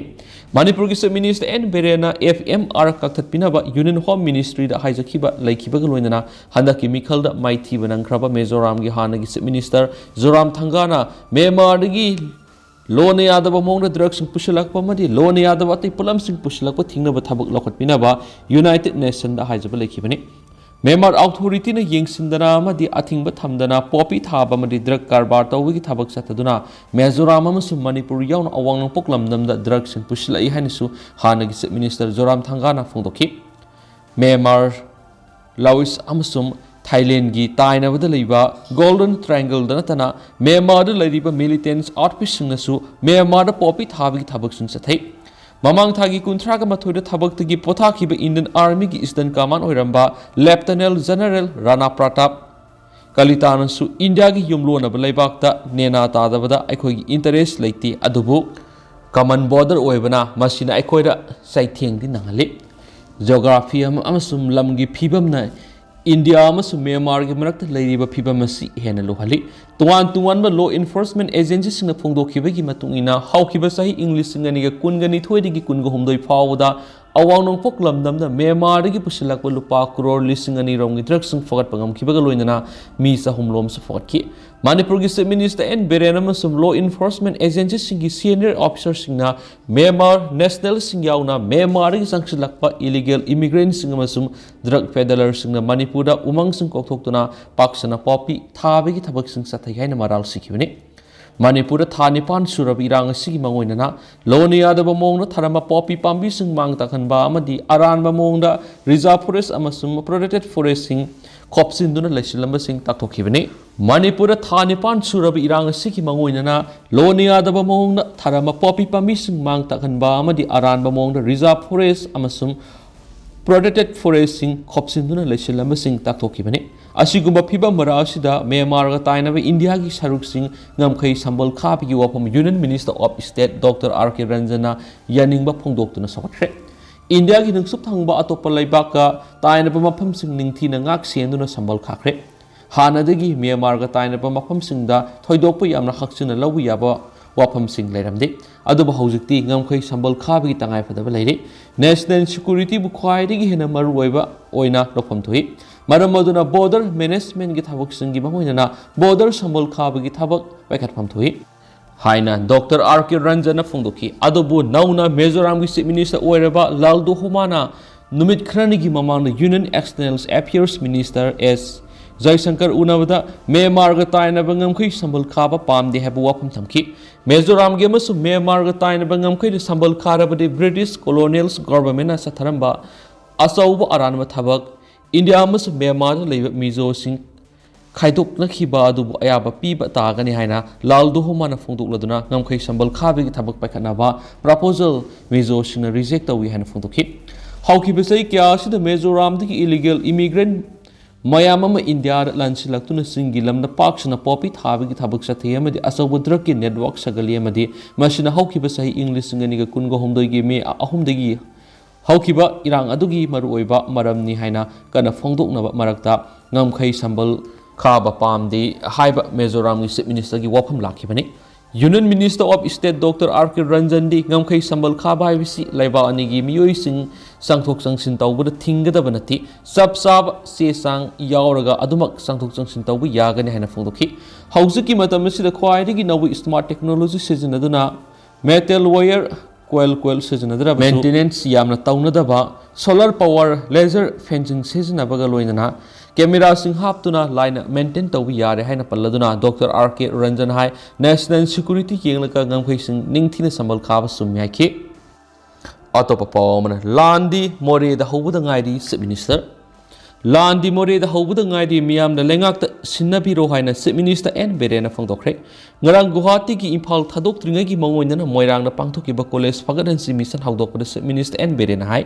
ꯃꯅꯤꯄꯨꯔꯒꯤ ꯆꯤꯐ ꯃꯤꯅꯤꯁꯇꯔ ꯑꯦꯟ ꯕꯤꯔꯦꯟꯅ F M R ꯀꯛꯊꯠꯄꯤꯅꯕ ꯌꯨꯅꯤꯌꯟ ꯍꯣꯝ ꯃꯤꯅꯤꯁꯇ꯭ꯔꯤꯗ ꯍꯥꯏꯖꯈꯤꯕ ꯂꯩꯈꯤꯕꯒ ꯂꯣꯏꯅꯅ ꯍꯟꯗꯛꯀꯤ ꯃꯤꯈꯜꯗ ꯃꯥꯏꯊꯤꯕ ꯅꯪꯈ꯭ꯔꯕ ꯃꯤꯖꯣꯔꯥꯝꯒꯤ ꯍꯥꯟꯅꯒꯤ ꯆꯤꯐ ꯃꯤꯅꯤꯁꯇꯔ ꯖꯣꯔꯥꯝ ꯊꯪꯒꯥꯅ ꯃ꯭ꯌꯥꯟꯃꯥꯔꯗꯒꯤ ꯂꯣꯟꯅ ꯌꯥꯗꯕ ꯃꯑꯣꯡꯗ ꯗ꯭ꯔꯒꯁꯤꯡ ꯄꯨꯁꯤꯜꯂꯛꯄ ꯑꯃꯗꯤ ꯂꯣꯟꯅ ꯌꯥꯗꯕ ꯑꯇꯩ ꯄꯣꯠꯂꯝꯁꯤꯡ ꯄꯨꯁꯤꯜꯂꯛꯄ ꯊꯤꯡꯅꯕ ꯊꯕꯛ ꯂꯧꯈꯠꯄꯤꯅꯕ ꯌꯨꯅꯥꯏꯇꯦꯗ ꯅꯦꯁꯟꯗ ꯍꯥꯏꯖꯕ ꯂꯩꯈꯤꯕꯅꯤ꯫ ꯃ꯭ꯌꯥꯟꯃꯥꯔ ꯑꯣꯊꯣꯔꯤꯇꯤꯅ ꯌꯦꯡꯁꯤꯟꯗꯅ ꯑꯃꯗꯤ ꯑꯊꯤꯡꯕ ꯊꯝꯗꯅ ꯄꯣꯄꯤ ꯊꯥꯕ ꯑꯃꯗꯤ ꯗ꯭ꯔꯒ ꯀꯔꯕꯥꯔ ꯇꯧꯕꯒꯤ ꯊꯕꯛ ꯆꯠꯊꯗꯨꯅ ꯃꯤꯖꯣꯔꯥꯝ ꯑꯃꯁꯨꯡ ꯃꯅꯤꯄꯨꯔ ꯌꯥꯎꯅ ꯑꯋꯥꯡ ꯅꯣꯡꯄꯣꯛ ꯂꯝꯗꯝꯗ ꯗ꯭ꯔꯒꯁꯤꯡ ꯄꯨꯁꯤꯜꯂꯛꯏ ꯍꯥꯏꯅꯁꯨ ꯍꯥꯟꯅꯒꯤ ꯆꯤꯐ ꯃꯤꯅꯤꯁꯇꯔ ꯖꯣꯔꯥꯝ ꯊꯪꯒꯥꯅ ꯐꯣꯡꯗꯣꯛꯈꯤ꯫ ꯃ꯭ꯌꯥꯟꯃꯥꯔ, ꯂꯥꯑꯣꯁ ꯑꯃꯁꯨꯡ ꯊꯥꯏꯂꯦꯟꯒꯤ ꯇꯥꯏꯅꯕꯗ ꯂꯩꯕ ꯒꯣꯜꯗꯟ ꯇ꯭ꯔꯥꯏꯡꯒꯜꯗ ꯅꯠꯇꯅ ꯃ꯭ꯌꯥꯟꯃꯥꯔꯗ ꯂꯩꯔꯤꯕ ꯃꯤꯂꯤꯇꯦꯟꯁ ꯑꯥꯎꯠꯐꯤꯠꯁꯤꯡꯅꯁꯨ ꯃ꯭ꯌꯥꯟꯃꯥꯔꯗ ꯄꯣꯄꯤ ꯊꯥꯕꯒꯤ ꯊꯕꯛꯁꯤꯡ ꯆꯠꯊꯩ꯫ ꯃꯃꯥꯡ ꯊꯥꯒꯤ ꯀꯨꯟꯊ꯭ꯔꯥꯒ ꯃꯥꯊꯣꯏꯗ ꯊꯕꯛꯇꯒꯤ ꯄꯣꯊꯥꯈꯤꯕ ꯏꯟꯗꯤꯌꯟ ꯑꯥꯔꯃꯤꯒꯤ ꯏꯁꯇꯔꯟ ꯀꯃꯥꯟ ꯑꯣꯏꯔꯝꯕ ꯂꯦꯞꯇꯅꯦꯟ ꯖꯦꯅꯔꯦꯜ ꯔꯥꯅꯥ ꯄ꯭ꯔꯇꯥꯞ ꯀꯂꯤꯇꯥꯅꯁꯨ ꯏꯟꯗꯤꯌꯥꯒꯤ ꯌꯨꯝꯂꯣꯟꯅꯕ ꯂꯩꯕꯥꯛꯇ ꯅꯦꯅꯥ ꯇꯥꯗꯕꯗ ꯑꯩꯈꯣꯏꯒꯤ ꯏꯟꯇꯔꯦꯁ ꯂꯩꯇꯦ, ꯑꯗꯨꯕꯨ ꯀꯃꯟ ꯕꯣꯔꯗꯔ ꯑꯣꯏꯕꯅ ꯃꯁꯤꯅ ꯑꯩꯈꯣꯏꯗ ꯆꯩꯊꯦꯡꯗꯤ ꯅꯪꯍꯜꯂꯤ꯫ ꯖꯤꯑꯣꯒ꯭ꯔꯥꯐꯤ ꯑꯃ-, ꯑꯃꯁꯨꯡ ꯂꯝꯒꯤ ꯐꯤꯕꯝꯅ ꯏꯟꯗꯤꯌꯥ ꯑꯃꯁꯨꯡ ꯃ꯭ꯌꯥꯟꯃꯥꯔꯒꯤ ꯃꯔꯛꯇ ꯂꯩꯔꯤꯕ ꯐꯤꯕꯝ ꯑꯁꯤ ꯍꯦꯟꯅ ꯂꯨꯍꯜꯂꯤ꯫ ꯇꯣꯉꯥꯟ ꯇꯣꯉꯥꯟꯕ ꯂꯣ ꯏꯟꯐꯣꯔꯁꯃꯦꯟ ꯑꯦꯖꯦꯟꯁꯤꯁꯤꯡꯅ ꯐꯣꯡꯗꯣꯛꯈꯤꯕꯒꯤ ꯃꯇꯨꯡ ꯏꯟꯅ, ꯍꯧꯈꯤꯕ ꯆꯍꯤ ꯏꯪ ꯂꯤꯁꯤꯡ ꯑꯅꯤꯒ ꯀꯨꯟꯒ ꯅꯤꯊꯣꯏꯗꯒꯤ ꯀꯨꯟꯒ ꯍꯨꯝꯗꯣꯏ ꯐꯥꯎꯕꯗ ꯑꯋꯥꯡ ꯅꯣꯡꯄꯣꯛ ꯂꯝꯗꯝꯗ ꯃ꯭ꯌꯥꯟꯃꯥꯔꯗꯒꯤ ꯄꯨꯁꯤꯜꯂꯛꯄ ꯂꯨꯄꯥ ꯀ꯭ꯔꯣꯔ ꯂꯤꯁꯤꯡ ꯑꯅꯤ ꯔꯣꯝꯒꯤ ꯗ꯭ꯔꯒꯁꯤꯡ ꯐꯒꯠꯄ ꯉꯝꯈꯤꯕꯒ ꯂꯣꯏꯅꯅ ꯃꯤ ꯆꯍꯨꯝ ꯔꯣꯝꯁꯨ ꯐꯒꯠꯈꯤ꯫ ꯃꯅꯤꯄꯨꯔꯒꯤ ꯆꯤꯐ ꯃꯤꯅꯤꯁꯇꯔ ꯑꯦꯟ ꯕꯤꯔꯦꯟ ꯑꯃꯁꯨꯡ ꯂꯣ ꯏꯟꯐꯣꯔꯁꯃꯦꯟ ꯑꯦꯖꯦꯟꯁꯤꯁꯤꯡꯒꯤ ꯁꯤꯅꯤꯌꯔ ꯑꯣꯐꯤꯁꯔꯁꯤꯡꯅ ꯃ꯭ꯌꯥꯟꯃꯥꯔ ꯅꯦꯁꯅꯦꯜꯁꯤꯡ ꯌꯥꯎꯅ ꯃ꯭ꯌꯥꯟꯃꯥꯔꯗꯒꯤ ꯆꯪꯁꯤꯜꯂꯛꯄ ꯏꯂꯤꯒꯦꯜ ꯏꯃꯤꯒ꯭ꯔꯦꯟꯁꯤꯡ ꯑꯃꯁꯨꯡ ꯗ꯭ꯔꯒ ꯄꯦꯗꯂꯔꯁꯤꯡꯅ ꯃꯅꯤꯄꯨꯔꯗ ꯎꯃꯪꯁꯤꯡ ꯀꯣꯛꯊꯣꯛꯇꯨꯅ ꯄꯥꯛ ꯁꯟꯅ ꯄꯣꯄꯤ ꯊꯥꯕꯒꯤ ꯊꯕꯛꯁꯤꯡ ꯆꯠꯊꯩ ꯍꯥꯏꯅ ꯃꯔꯥꯜ ꯁꯤꯈꯤꯕꯅꯤ꯫ ꯃꯅꯤꯄꯨꯔꯗ ꯊꯥ ꯅꯤꯄꯥꯟ ꯁꯨꯔꯕ ꯏꯔꯥꯡ ꯑꯁꯤꯒꯤ ꯃꯥꯡꯑꯣꯏꯅꯅ ꯂꯣꯟꯅ ꯌꯥꯗꯕ ꯃꯑꯣꯡꯗ ꯊꯥꯔꯝꯕ ꯄꯣꯄꯤ ꯄꯥꯝꯕꯤꯁꯤꯡ ꯃꯥꯡ ꯇꯥꯛꯍꯟꯕ ꯑꯃꯗꯤ ꯑꯔꯥꯟꯕ ꯃꯑꯣꯡꯗ ꯔꯤꯖꯥꯔꯚ ꯐꯣꯔꯦꯁ ꯑꯃꯁꯨꯡ ꯄ꯭ꯔꯣꯇꯦꯛꯇꯦꯗ ꯐꯣꯔꯦꯁꯁꯤꯡ ꯈꯣꯞꯆꯤꯟꯗꯨꯅ ꯂꯩꯁꯤꯜꯂꯝꯕꯁꯤꯡ ꯇꯥꯛꯊꯣꯛꯈꯤꯕꯅꯤ꯫ ꯃꯅꯤꯄꯨꯔꯗ ꯊꯥ ꯅꯤꯄꯥꯟ ꯁꯨꯔꯕ ꯏꯔꯥꯡ ꯑꯁꯤꯒꯤ ꯃꯥꯡꯑꯣꯏꯅꯅ ꯂꯣꯟꯅ ꯌꯥꯗꯕ ꯃꯑꯣꯡꯗ ꯊꯥꯔꯝꯕ ꯄꯣꯄꯤ ꯄꯥꯝꯕꯤꯁꯤꯡ ꯃꯥꯡ ꯇꯥꯛꯍꯟꯕ ꯑꯃꯗꯤ ꯑꯔꯥꯟꯕ ꯃꯑꯣꯡꯗ ꯔꯤꯖꯥꯔꯚ ꯐꯣꯔꯦꯁ ꯑꯃꯁꯨꯡ ꯄ꯭ꯔꯣꯇꯦꯛꯇꯦꯗ ꯐꯣꯔꯦꯁꯁꯤꯡ ꯈꯣꯞꯆꯤꯟꯗꯨꯅ ꯂꯩꯁꯤꯜꯂꯝꯕꯁꯤꯡ ꯇꯥꯛꯊꯣꯛꯈꯤꯕꯅꯤ꯫ ꯑꯁꯤꯒꯨꯝꯕ ꯐꯤꯚꯝ ꯃꯔꯛ ꯑꯁꯤꯗ ꯃ꯭ꯌꯥꯟꯃꯥꯔꯒ ꯇꯥꯏꯅꯕ ꯏꯟꯗꯤꯌꯥꯒꯤ ꯁꯔꯨꯛꯁꯤꯡ ꯉꯝꯈꯩ ꯁꯝꯕꯜ ꯈꯥꯕꯒꯤ ꯋꯥꯐꯝ Union Minister of State Doctor R K ꯔꯟꯖꯟꯅ ꯌꯥꯅꯤꯡꯕ ꯐꯣꯡꯗꯣꯛꯇꯨꯅ ꯁꯧꯒꯠꯈ꯭ꯔꯦ꯫ ꯏꯟꯗꯤꯌꯥꯒꯤ ꯅꯨꯡꯁꯨꯞ ꯊꯪꯕ ꯑꯇꯣꯞꯄ ꯂꯩꯕꯥꯛꯀ ꯇꯥꯏꯅꯕ ꯃꯐꯝꯁꯤꯡ ꯅꯤꯡꯊꯤꯅ ꯉꯥꯛ ꯁꯦꯟꯗꯨꯅ ꯁꯝꯕꯜ ꯈꯥꯈ꯭ꯔꯦ꯫ ꯍꯥꯟꯅꯗꯒꯤ ꯃ꯭ꯌꯥꯟꯃꯥꯔꯒ ꯇꯥꯏꯅꯕ ꯃꯐꯝꯁꯤꯡꯗ ꯊꯣꯏꯗꯣꯛꯄ ꯌꯥꯝꯅ ꯍꯛꯆꯤꯟꯅ ꯂꯧꯕ ꯌꯥꯕ ꯋꯥꯐꯝꯁꯤꯡ ꯂꯩꯔꯝꯗꯦ꯫ ꯑꯗꯨꯕꯨ ꯍꯧꯖꯤꯛꯇꯤ ꯉꯝꯈꯩ ꯁꯝꯕꯜ ꯈꯥꯕꯒꯤ ꯇꯉꯥꯏꯐꯗꯕ ꯂꯩꯔꯦ꯫ National security ꯕꯨ ꯈ꯭ꯋꯥꯏꯗꯒꯤ ꯍꯦꯟꯅ ꯃꯔꯨꯑꯣꯏꯕ ꯑꯣꯏꯅ ꯂꯧꯐꯝ ꯊꯣꯛꯏ꯫ ꯃꯔꯝ ꯑꯗꯨꯅ border management ꯀꯤ ꯊꯕꯛꯁꯤꯡꯒꯤ ꯃꯇꯨꯡ ꯏꯟꯅ border ꯁꯝꯕꯜ ꯈꯥꯕꯒꯤ ꯊꯕꯛ ꯄꯥꯏꯈꯠꯐꯝ ꯊꯣꯛꯏ ꯍꯥꯏꯅ Doctor R K ꯔꯟꯖꯟꯅ ꯐꯣꯡꯗꯣꯛꯈꯤ꯫ ꯑꯗꯨꯕꯨ ꯅꯧꯅ ꯃꯤꯖꯣꯔꯥꯝꯒꯤ Chief Minister ꯑꯣꯏꯔꯕ ꯂꯥꯜꯗꯨꯍꯣꯃꯥꯅ ꯅꯨꯃꯤꯠ ꯈꯔꯅꯤꯒꯤ ꯃꯃꯥꯡꯗ Union External Affairs Minister S ꯖꯌꯁꯪꯀꯔ ꯎꯅꯕꯗ ꯃ꯭ꯌꯥꯟꯃꯥꯔꯒ ꯇꯥꯏꯅꯕ ꯉꯝꯈꯩ ꯁꯝꯕꯜ ꯈꯥꯕ ꯄꯥꯝꯗꯦ ꯍꯥꯏꯕ ꯋꯥꯐꯝ ꯊꯝꯈꯤ꯫ ꯃꯤꯖꯣꯔꯥꯝꯒꯤ ꯑꯃꯁꯨꯡ ꯃ꯭ꯌꯥꯟꯃꯥꯔꯒ ꯇꯥꯏꯅꯕ ꯉꯝꯈꯩꯗ ꯁꯝꯕꯜ ꯈꯥꯔꯕꯗꯤ British colonial government ꯅ ꯆꯠꯊꯔꯝꯕ ꯑꯆꯧꯕ ꯑꯔꯥꯟꯕ ꯊꯕꯛ, ꯏꯟꯗꯤꯌꯥ ꯑꯃꯁꯨꯡ ꯃ꯭ꯌꯥꯟꯃꯥꯔꯗ ꯂꯩꯕ ꯃꯤꯖꯣꯁꯤꯡ ꯈꯥꯏꯗꯣꯛꯅꯈꯤꯕ ꯑꯗꯨꯕꯨ ꯑꯌꯥꯕ ꯄꯤꯕ ꯇꯥꯒꯅꯤ ꯍꯥꯏꯅ ꯂꯥꯜꯗꯨꯍꯣꯃꯥꯅ ꯐꯣꯡꯗꯣꯛꯂꯗꯨꯅ ꯉꯝꯈꯩ ꯁꯝꯕꯜ ꯈꯥꯕꯒꯤ ꯊꯕꯛ ꯄꯥꯏꯈꯠꯅꯕ proposal ꯃꯤꯖꯣꯁꯤꯡꯅ reject ꯇꯧꯏ ꯍꯥꯏꯅ ꯐꯣꯡꯗꯣꯛꯈꯤ꯫ ꯍꯧꯈꯤꯕ ꯆꯍꯤ ꯀꯌꯥ ꯑꯁꯤꯗ ꯃꯤꯖꯣꯔꯥꯝꯗꯒꯤ illegal immigrant ꯃꯌꯥꯝ ꯑꯃ ꯏꯟꯗꯤꯌꯥꯗ ꯂꯥꯟꯁꯤꯜꯂꯛꯇꯨꯅ ꯆꯤꯡꯒꯤ ꯂꯝꯗ ꯄꯥꯛ ꯁꯟꯅ poppy ꯊꯥꯕꯒꯤ ꯊꯕꯛ ꯆꯠꯊꯩ ꯑꯃꯗꯤ ꯑꯆꯧꯕ drug ꯀꯤ network ꯁꯥꯒꯠꯂꯤ ꯑꯃꯗꯤ ꯃꯁꯤꯅ ꯍꯧꯈꯤꯕ ꯆꯍꯤ ꯏꯪ ꯂꯤꯁꯤꯡ ꯑꯅꯤꯒ ꯀꯨꯟꯒ ꯍꯨꯝꯗꯣꯏꯒꯤ ꯃꯦ ꯑꯍꯨꯝꯗꯒꯤ ꯍꯧꯈꯤꯕ ꯏꯔꯥꯡ ꯑꯗꯨꯒꯤ ꯃꯔꯨꯑꯣꯏꯕ ꯃꯔꯝꯅꯤ ꯍꯥꯏꯅ ꯀꯟꯅ ꯐꯣꯡꯗꯣꯛꯅꯕ ꯃꯔꯛꯇ ꯉꯝꯈꯩ ꯁꯝꯕꯜ ꯈꯥꯕ ꯄꯥꯝꯗꯦ ꯍꯥꯏꯕ ꯃꯤꯖꯣꯔꯥꯝꯒꯤ Chief Minister ꯒꯤ ꯋꯥꯐꯝ ꯂꯥꯛꯈꯤꯕꯅꯤ꯫ Union Minister of State Doctor R K ꯔꯟꯖꯟꯗꯤ ꯉꯝꯈꯩ ꯁꯝꯕꯜ ꯈꯥꯕ ꯍꯥꯏꯕꯁꯤ ꯂꯩꯕꯥꯛ ꯑꯅꯤꯒꯤ ꯃꯤꯑꯣꯏꯁꯤꯡ ꯆꯪꯊꯣꯛ ꯆꯪꯁꯤꯟ ꯇꯧꯕꯗ ꯊꯤꯡꯒꯗꯕ ꯅꯠꯇꯦ, ꯆꯞ ꯆꯥꯕ ꯆꯦ ꯆꯥꯡ ꯌꯥꯎꯔꯒ ꯑꯗꯨꯃꯛ ꯆꯪꯊꯣꯛ ꯆꯪꯁꯤꯟ ꯇꯧꯕ ꯌꯥꯒꯅꯤ ꯍꯥꯏꯅ ꯐꯣꯡꯗꯣꯛꯈꯤ꯫ ꯍꯧꯖꯤꯛꯀꯤ ꯃꯇꯝ ꯑꯁꯤꯗ ꯈ꯭ꯋꯥꯏꯗꯒꯤ ꯅꯧꯕ smart technology ꯁꯤꯖꯤꯟꯅꯗꯨꯅ metal wire coil coil ꯁꯤꯖꯤꯟꯅꯗ꯭ꯔꯕꯁꯨ, maintenance ꯌꯥꯝꯅ ꯇꯧꯅꯗꯕ solar power laser fencing ꯁꯤꯖꯤꯟꯅꯕꯒ ꯂꯣꯏꯅꯅ camera ꯁꯤꯡ ꯍꯥꯞꯇꯨꯅ ꯂꯥꯏꯅ maintain ꯇꯧꯕ ꯌꯥꯔꯦ ꯍꯥꯏꯅ ꯄꯜꯂꯗꯨꯅ Doctor R K ꯔꯟꯖꯟ ꯍꯥꯏ national security ꯌꯦꯡꯂꯒ ꯉꯝꯈꯩꯁꯤꯡ ꯅꯤꯡꯊꯤꯅ ꯁꯝꯕꯜ ꯈꯥꯕ ꯆꯨꯝꯃꯤ ꯍꯥꯏꯈꯤ꯫ ꯑꯇꯣꯞꯄ ꯄꯥꯎ ꯑꯃꯅ, ꯂꯥꯟꯗꯤ ꯃꯣꯔꯦꯗ ꯍꯧꯕꯗ ꯉꯥꯏꯔꯤ, Chief Minister꯫ ꯂꯥꯟꯗꯤ ꯃꯣꯔꯦꯗ ꯍꯧꯕꯗ ꯉꯥꯏꯔꯤ, ꯃꯤꯌꯥꯝꯅ ꯂꯩꯉꯥꯛꯇ ꯁꯤꯟꯅꯕꯤꯔꯣ ꯍꯥꯏꯅ Chief Minister ꯑꯦꯟ ꯕꯤꯔꯦꯟꯅ ꯐꯣꯡꯗꯣꯛꯈ꯭ꯔꯦ꯫ ꯉꯔꯥꯡ ꯒꯨꯋꯥꯍꯥꯇꯤꯒꯤ ꯏꯝꯐꯥꯜ ꯊꯥꯗꯣꯛꯇ꯭ꯔꯤꯉꯩꯒꯤ ꯃꯑꯣꯡ ꯑꯣꯏꯅꯅ ꯃꯣꯏꯔꯥꯡꯗ ꯄꯥꯡꯊꯣꯛꯈꯤꯕ ꯀꯣꯂꯦꯖ ꯐꯒꯠꯍꯟꯁꯤ ꯃꯤꯁꯟ ꯍꯧꯗꯣꯛꯄꯗ Chief Minister ꯑꯦꯟ ꯕꯤꯔꯦꯟꯅ ꯍꯥꯏ,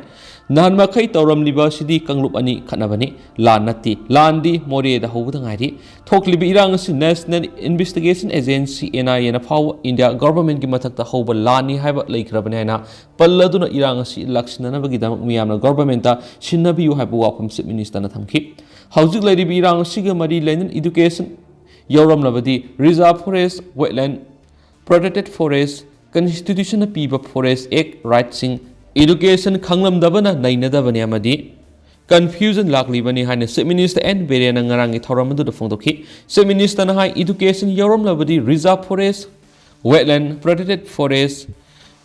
ꯅꯍꯥꯟ ꯃꯈꯩ ꯇꯧꯔꯝꯂꯤꯕ ꯑꯁꯤꯗꯤ ꯀꯥꯡꯂꯨꯞ ꯑꯅꯤ ꯈꯠꯅꯕꯅꯤ, ꯂꯥꯟ ꯅꯠꯇꯦ꯫ ꯂꯥꯟꯗꯤ ꯃꯣꯔꯦꯗ ꯍꯧꯕꯗ ꯉꯥꯏꯔꯤ꯫ ꯊꯣꯛꯂꯤꯕ ꯏꯔꯥꯡ ꯑꯁꯤ National Investigation Agency, NIA ꯅ ꯐꯥꯎꯕ India government ꯀꯤ ꯃꯊꯛꯇ ꯍꯧꯕ ꯂꯥꯟꯅꯤ ꯍꯥꯏꯕ ꯂꯩꯈ꯭ꯔꯕꯅꯤ ꯍꯥꯏꯅ ꯄꯜꯂꯗꯨꯅ ꯏꯔꯥꯡ ꯑꯁꯤ ꯂꯥꯛꯁꯤꯟꯅꯅꯕꯒꯤꯗꯃꯛ ꯃꯤꯌꯥꯝꯅ government ꯇ ꯁꯤꯟꯅꯕꯤꯌꯨ ꯍꯥꯏꯕ ꯋꯥꯐꯝ Chief Minister ꯅ ꯊꯝꯈꯤ꯫ ꯍꯧꯖꯤꯛ ꯂꯩꯔꯤꯕ ꯏꯔꯥꯡ ꯑꯁꯤꯒ ꯃꯔꯤ ꯂꯩꯅꯅ education ꯌꯥꯎꯔꯝꯂꯕꯗꯤ reserve forest, wetland, protected forest, constitution ꯅ ꯄꯤꯕ forest act right ꯁꯤꯡ education ꯈꯪꯂꯝꯗꯕꯅ ꯅꯩꯅꯗꯕꯅꯤ ꯑꯃꯗꯤ confusion ꯂꯥꯛꯂꯤꯕꯅꯤ ꯍꯥꯏꯅ Chief Minister ꯑꯦꯟ ꯕꯤꯔꯦꯟꯅ ꯉꯔꯥꯡꯒꯤ ꯊꯧꯔꯝ ꯑꯗꯨꯗ ꯐꯣꯡꯗꯣꯛꯈꯤ꯫ Chief Minister ꯅ ꯍꯥꯏ, education ꯌꯥꯎꯔꯝꯂꯕꯗꯤ reserve forest, wetland, protected forest,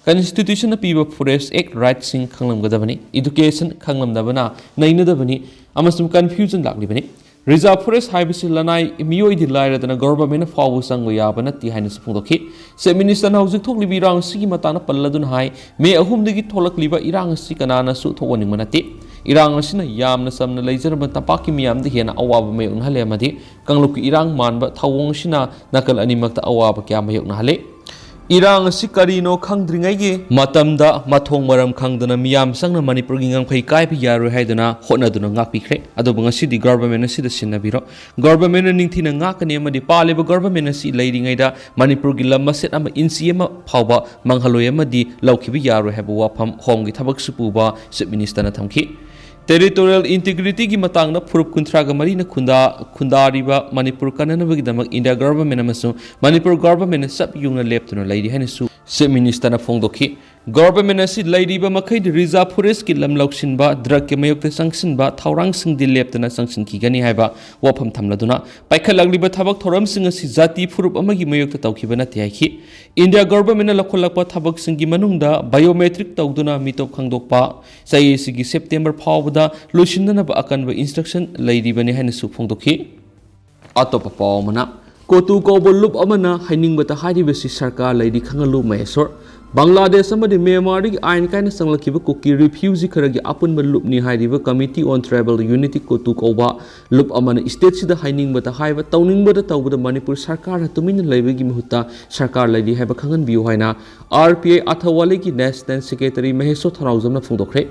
constitution ꯅ ꯄꯤꯕ forest act right ꯁꯤꯡ ꯈꯪꯂꯝꯒꯗꯕꯅꯤ꯫ Education ꯈꯪꯂꯝꯗꯕꯅ ꯅꯩꯅꯗꯕꯅꯤ ꯑꯃꯁꯨꯡ confusion ꯂꯥꯛꯂꯤꯕꯅꯤ꯫ Reserve forest ꯍꯥꯏꯕꯁꯤ ꯂꯅꯥꯏ ꯃꯤꯑꯣꯏꯗꯤ ꯂꯥꯏꯔꯗꯅ government ꯅ ꯐꯥꯎꯕ ꯆꯪꯕ ꯌꯥꯕ ꯅꯠꯇꯦ ꯍꯥꯏꯅꯁꯨ ꯐꯣꯡꯗꯣꯛꯈꯤ꯫ Chief Minister ꯅ ꯍꯧꯖꯤꯛ ꯊꯣꯛꯂꯤꯕ ꯏꯔꯥꯡ ꯑꯁꯤꯒꯤ ꯃꯇꯥꯡꯗ ꯄꯜꯂꯗꯨꯅ ꯍꯥꯏ, ꯃꯦ ꯑꯍꯨꯝꯗꯒꯤ ꯊꯣꯛꯂꯛꯂꯤꯕ ꯏꯔꯥꯡ ꯑꯁꯤ ꯀꯅꯥꯅꯁꯨ ꯊꯣꯛꯍꯟꯅꯤꯡꯕ ꯅꯠꯇꯦ꯫ ꯏꯔꯥꯡ ꯑꯁꯤꯅ ꯌꯥꯝꯅ ꯆꯝꯅ ꯂꯩꯖꯔꯝꯕ ꯇꯝꯄꯥꯛꯀꯤ ꯃꯤꯌꯥꯝꯗ ꯍꯦꯟꯅ ꯑꯋꯥꯕ ꯃꯥꯌꯣꯛꯅꯍꯜꯂꯦ ꯑꯃꯗꯤ ꯀꯥꯡꯂꯨꯞꯀꯤ ꯏꯔꯥꯡ ꯃꯥꯟꯕ ꯊꯧꯑꯣꯡ ꯑꯁꯤꯅ ꯅꯥꯀꯜ ꯑꯅꯤꯃꯛꯇ ꯑꯋꯥꯕ ꯀꯌꯥ ꯃꯥꯌꯣꯛꯅꯍꯜꯂꯦ꯫ ꯏꯔꯥꯡ ꯑꯁꯤ ꯀꯔꯤꯅꯣ ꯈꯪꯗ꯭ꯔꯤꯉꯩꯒꯤ ꯃꯇꯝꯗ ꯃꯊꯣꯡ ꯃꯔꯝ ꯈꯪꯗꯅ ꯃꯤꯌꯥꯝ ꯆꯪꯅ ꯃꯅꯤꯄꯨꯔꯒꯤ ꯉꯝꯈꯩ ꯀꯥꯏꯕ ꯌꯥꯔꯣꯏ ꯍꯥꯏꯗꯨꯅ ꯍꯣꯠꯅꯗꯨꯅ ꯉꯥꯛꯄꯤꯈ꯭ꯔꯦ꯫ ꯑꯗꯨꯕꯨ ꯉꯁꯤꯗꯤ government ꯑꯁꯤꯗ ꯁꯤꯟꯅꯕꯤꯔꯣ꯫ Government ꯅ ꯅꯤꯡꯊꯤꯅ ꯉꯥꯛꯀꯅꯤ ꯑꯃꯗꯤ ꯄꯥꯜꯂꯤꯕ government ꯑꯁꯤ ꯂꯩꯔꯤꯉꯩꯗ ꯃꯅꯤꯄꯨꯔꯒꯤ ꯂꯝ ꯃꯆꯦꯠ ꯑꯃ ꯏꯟꯆꯤ ꯑꯃ ꯐꯥꯎꯕ ꯃꯥꯡꯍꯜꯂꯣꯏ ꯑꯃꯗꯤ ꯂꯧꯈꯤꯕ ꯌꯥꯔꯣꯏ ꯍꯥꯏꯕ ꯋꯥꯐꯝ ꯍꯣꯝꯒꯤ ꯊꯕꯛꯁꯨ ꯄꯨꯕ Chief Minister ꯅ ꯊꯝꯈꯤ꯫ Territorial integrity ꯒꯤ ꯃꯇꯥꯡꯗ ꯐꯨꯔꯨꯞ ꯀꯨꯟꯊ꯭ꯔꯥꯒ ꯃꯔꯤꯅ ꯈꯨꯟꯗꯥ-, ꯈꯨꯟꯗꯥꯔꯤꯕ ꯃꯅꯤꯄꯨꯔ ꯀꯟꯅꯅꯕꯒꯤꯗꯃꯛ India government ꯑꯃꯁꯨꯡ ꯃꯅꯤꯄꯨꯔ government ꯅ ꯆꯞ ꯌꯨꯡꯅ ꯂꯦꯞꯇꯨꯅ ꯂꯩꯔꯤ ꯍꯥꯏꯅꯁꯨ Chief Minister ꯅ ꯐꯣꯡꯗꯣꯛꯈꯤ꯫ Government ꯑꯁꯤ ꯂꯩꯔꯤꯕ ꯃꯈꯩꯗꯤ reserve forest ꯀꯤ ꯂꯝ ꯂꯧꯁꯤꯟꯕ, drug ꯀꯤ ꯃꯥꯌꯣꯛꯇ ꯆꯪꯁꯤꯟꯕ ꯊꯧꯔꯥꯡꯁꯤꯡꯗꯤ ꯂꯦꯞꯇꯅ ꯆꯪꯁꯤꯟꯈꯤꯒꯅꯤ ꯍꯥꯏꯕ ꯋꯥꯐꯝ ꯊꯝꯂꯗꯨꯅ, ꯄꯥꯏꯈꯠꯂꯛꯂꯤꯕ ꯊꯕꯛ ꯊꯧꯔꯝꯁꯤꯡ ꯑꯁꯤ ꯖꯥꯇꯤ ꯐꯨꯔꯨꯞ ꯑꯃꯒꯤ ꯃꯥꯌꯣꯛꯇ ꯇꯧꯈꯤꯕ ꯅꯠꯇꯦ ꯍꯥꯏꯈꯤ꯫ India government ꯅ ꯂꯧꯈꯠꯂꯛꯄ ꯊꯕꯛꯁꯤꯡꯒꯤ ꯃꯅꯨꯡꯗ biometric ꯇꯧꯗꯨꯅ ꯃꯤꯇꯣꯞ ꯈꯪꯗꯣꯛꯄ, ꯆꯍꯤ ꯑꯁꯤꯒꯤ September ꯐꯥꯎꯕꯗ ꯂꯣꯏꯁꯤꯟꯅꯅꯕ ꯑꯀꯟꯕ instruction ꯂꯩꯔꯤꯕꯅꯤ ꯍꯥꯏꯅꯁꯨ ꯐꯣꯡꯗꯣꯛꯈꯤ꯫ ꯑꯇꯣꯞꯄ ꯄꯥꯎ ꯑꯃꯅ, ꯀꯣꯇꯨ ꯀꯧꯕ ꯂꯨꯞ ꯑꯃꯅ ꯍꯥꯏꯅꯤꯡꯕꯇ ꯍꯥꯏꯔꯤꯕꯁꯤ ꯁꯔꯀꯥꯔ ꯂꯩꯔꯤ ꯈꯪꯍꯜꯂꯨ ꯃꯍꯦꯁꯣꯔ꯫ ꯕꯪꯒ꯭ꯂꯥꯗꯦꯁ ꯑꯃꯗꯤ ꯃ꯭ꯌꯥꯟꯃꯥꯔꯗꯒꯤ ꯑꯥꯏꯟ ꯀꯥꯏꯅ ꯆꯪꯂꯛꯈꯤꯕ ꯀꯨꯀꯤ ꯔꯤꯐ꯭ꯌꯨꯖꯤ ꯈꯔꯒꯤ ꯑꯄꯨꯟꯕ ꯂꯨꯞꯅꯤ ꯍꯥꯏꯔꯤꯕ Committee on Tribal Unity, ꯀꯣꯇꯨ ꯀꯧꯕ ꯂꯨꯞ ꯑꯃꯅ ꯁ꯭ꯇꯦꯠꯁꯤꯗ ꯍꯥꯏꯅꯤꯡꯕꯇ ꯍꯥꯏꯕ, ꯇꯧꯅꯤꯡꯕꯇ ꯇꯧꯕꯗ ꯃꯅꯤꯄꯨꯔ ꯁꯔꯀꯥꯔꯅ ꯇꯨꯃꯤꯟꯅ ꯂꯩꯕꯒꯤ ꯃꯍꯨꯠꯇ ꯁꯔꯀꯥꯔ ꯂꯩꯔꯤ ꯍꯥꯏꯕ ꯈꯪꯍꯟꯕꯤꯌꯨ ꯍꯥꯏꯅ ꯑꯥꯔ ꯄꯤ ꯑꯥꯏ ꯑꯊꯋꯥꯂꯤꯒꯤ ꯅꯦꯁꯅꯦꯜ ꯁꯦꯀ꯭ꯔꯦꯇꯔꯤ ꯃꯍꯦꯁꯣꯔ ꯊꯧꯅꯥꯎꯖꯝꯅ ꯐꯣꯡꯗꯣꯛꯈ꯭ꯔꯦ꯫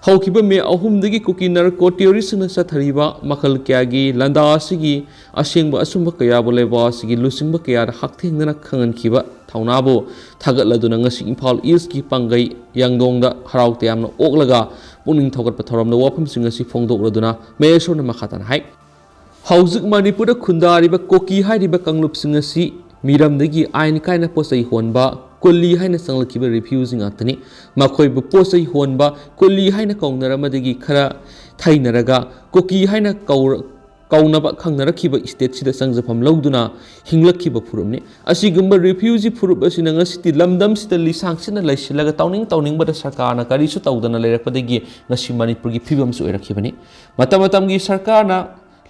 ꯍꯧꯈꯤꯕ ꯃꯦ ꯑꯍꯨꯝꯗꯒꯤ ꯀꯨꯀꯤ ꯅꯥꯔꯀꯣ ꯇꯦꯔꯣꯔꯤꯁꯁꯤꯡꯅ ꯆꯠꯊꯔꯤꯕ ꯃꯈꯜ ꯀꯌꯥꯒꯤ ꯂꯥꯟꯗꯥ ꯑꯁꯤꯒꯤ ꯑꯁꯦꯡꯕ ꯑꯆꯨꯝꯕ ꯀꯌꯥꯕꯨ ꯂꯩꯕꯥꯛ ꯑꯁꯤꯒꯤ ꯂꯨꯆꯤꯡꯕ ꯀꯌꯥꯗ ꯍꯛꯊꯦꯡꯅꯅ ꯈꯪꯍꯟꯈꯤꯕ ꯊꯧꯅꯥꯕꯨ ꯊꯥꯒꯠꯂꯗꯨꯅ ꯉꯁꯤ ꯏꯝꯐꯥꯜ ꯏꯁꯀꯤ ꯄꯥꯡꯒꯩ ꯌꯥꯡꯗꯣꯡꯗ ꯍꯔꯥꯎ ꯇꯌꯥꯝꯅ ꯑꯣꯛꯂꯒ ꯄꯨꯛꯅꯤꯡ ꯊꯧꯒꯠꯄ ꯊꯧꯔꯝꯗ ꯋꯥꯐꯝꯁꯤꯡ ꯑꯁꯤ ꯐꯣꯡꯗꯣꯛꯂꯗꯨꯅ ꯃꯍꯦꯁꯣꯔꯅ ꯃꯈꯥ ꯇꯥꯅ ꯍꯥꯏ꯫ ꯍꯧꯖꯤꯛ ꯃꯅꯤꯄꯨꯔꯗ ꯈꯨꯟꯗꯥꯔꯤꯕ ꯀꯨꯀꯤ ꯍꯥꯏꯔꯤꯕ ꯀꯥꯡꯂꯨꯞꯁꯤꯡ ꯑꯁꯤ ꯃꯤꯔꯝꯗꯒꯤ ꯑꯥꯏꯟ ꯀꯥꯏꯅ ꯄꯣꯠ ꯆꯩ ꯍꯣꯟꯕ, ꯀꯨꯂꯤ ꯍꯥꯏꯅ ꯆꯪꯂꯛꯈꯤꯕ ꯔꯤꯐ꯭ꯌꯨꯖꯤ ꯉꯥꯛꯇꯅꯤ꯫ ꯃꯈꯣꯏꯕꯨ ꯄꯣꯠ ꯆꯩ ꯍꯣꯟꯕ, ꯀꯨꯂꯤ ꯍꯥꯏꯅ ꯀꯧꯅꯔꯝꯕꯗꯒꯤ ꯈꯔ ꯊꯩꯅꯔꯒ ꯀꯨꯀꯤ ꯍꯥꯏꯅ ꯀꯧꯔ-, ꯀꯧꯅꯕ ꯈꯪꯅꯔꯛꯈꯤꯕ ꯁ꯭ꯇꯦꯠꯁꯤꯗ ꯆꯪꯖꯐꯝ ꯂꯧꯗꯨꯅ ꯍꯤꯡꯂꯛꯈꯤꯕ ꯐꯨꯔꯨꯞꯅꯤ꯫ ꯑꯁꯤꯒꯨꯝꯕ ꯔꯤꯐ꯭ꯌꯨꯖꯤ ꯐꯨꯔꯨꯞ ꯑꯁꯤꯅ ꯉꯁꯤꯗꯤ ꯂꯝꯗꯝꯁꯤꯗ ꯂꯤꯁꯥꯡꯁꯤꯟꯅ ꯂꯩꯁꯤꯜꯂꯒ ꯇꯧꯅꯤꯡ ꯇꯧꯅꯤꯡꯕꯗ ꯁꯔꯀꯥꯔꯅ ꯀꯔꯤꯁꯨ ꯇꯧꯗꯅ ꯂꯩꯔꯛꯄꯗꯒꯤ ꯉꯁꯤ ꯃꯅꯤꯄꯨꯔꯒꯤ ꯐꯤꯕꯝꯁꯨ ꯑꯣꯏꯔꯛꯈꯤꯕꯅꯤ꯫ ꯃꯇꯝ ꯃꯇꯝꯒꯤ ꯁꯔꯀꯥꯔꯅ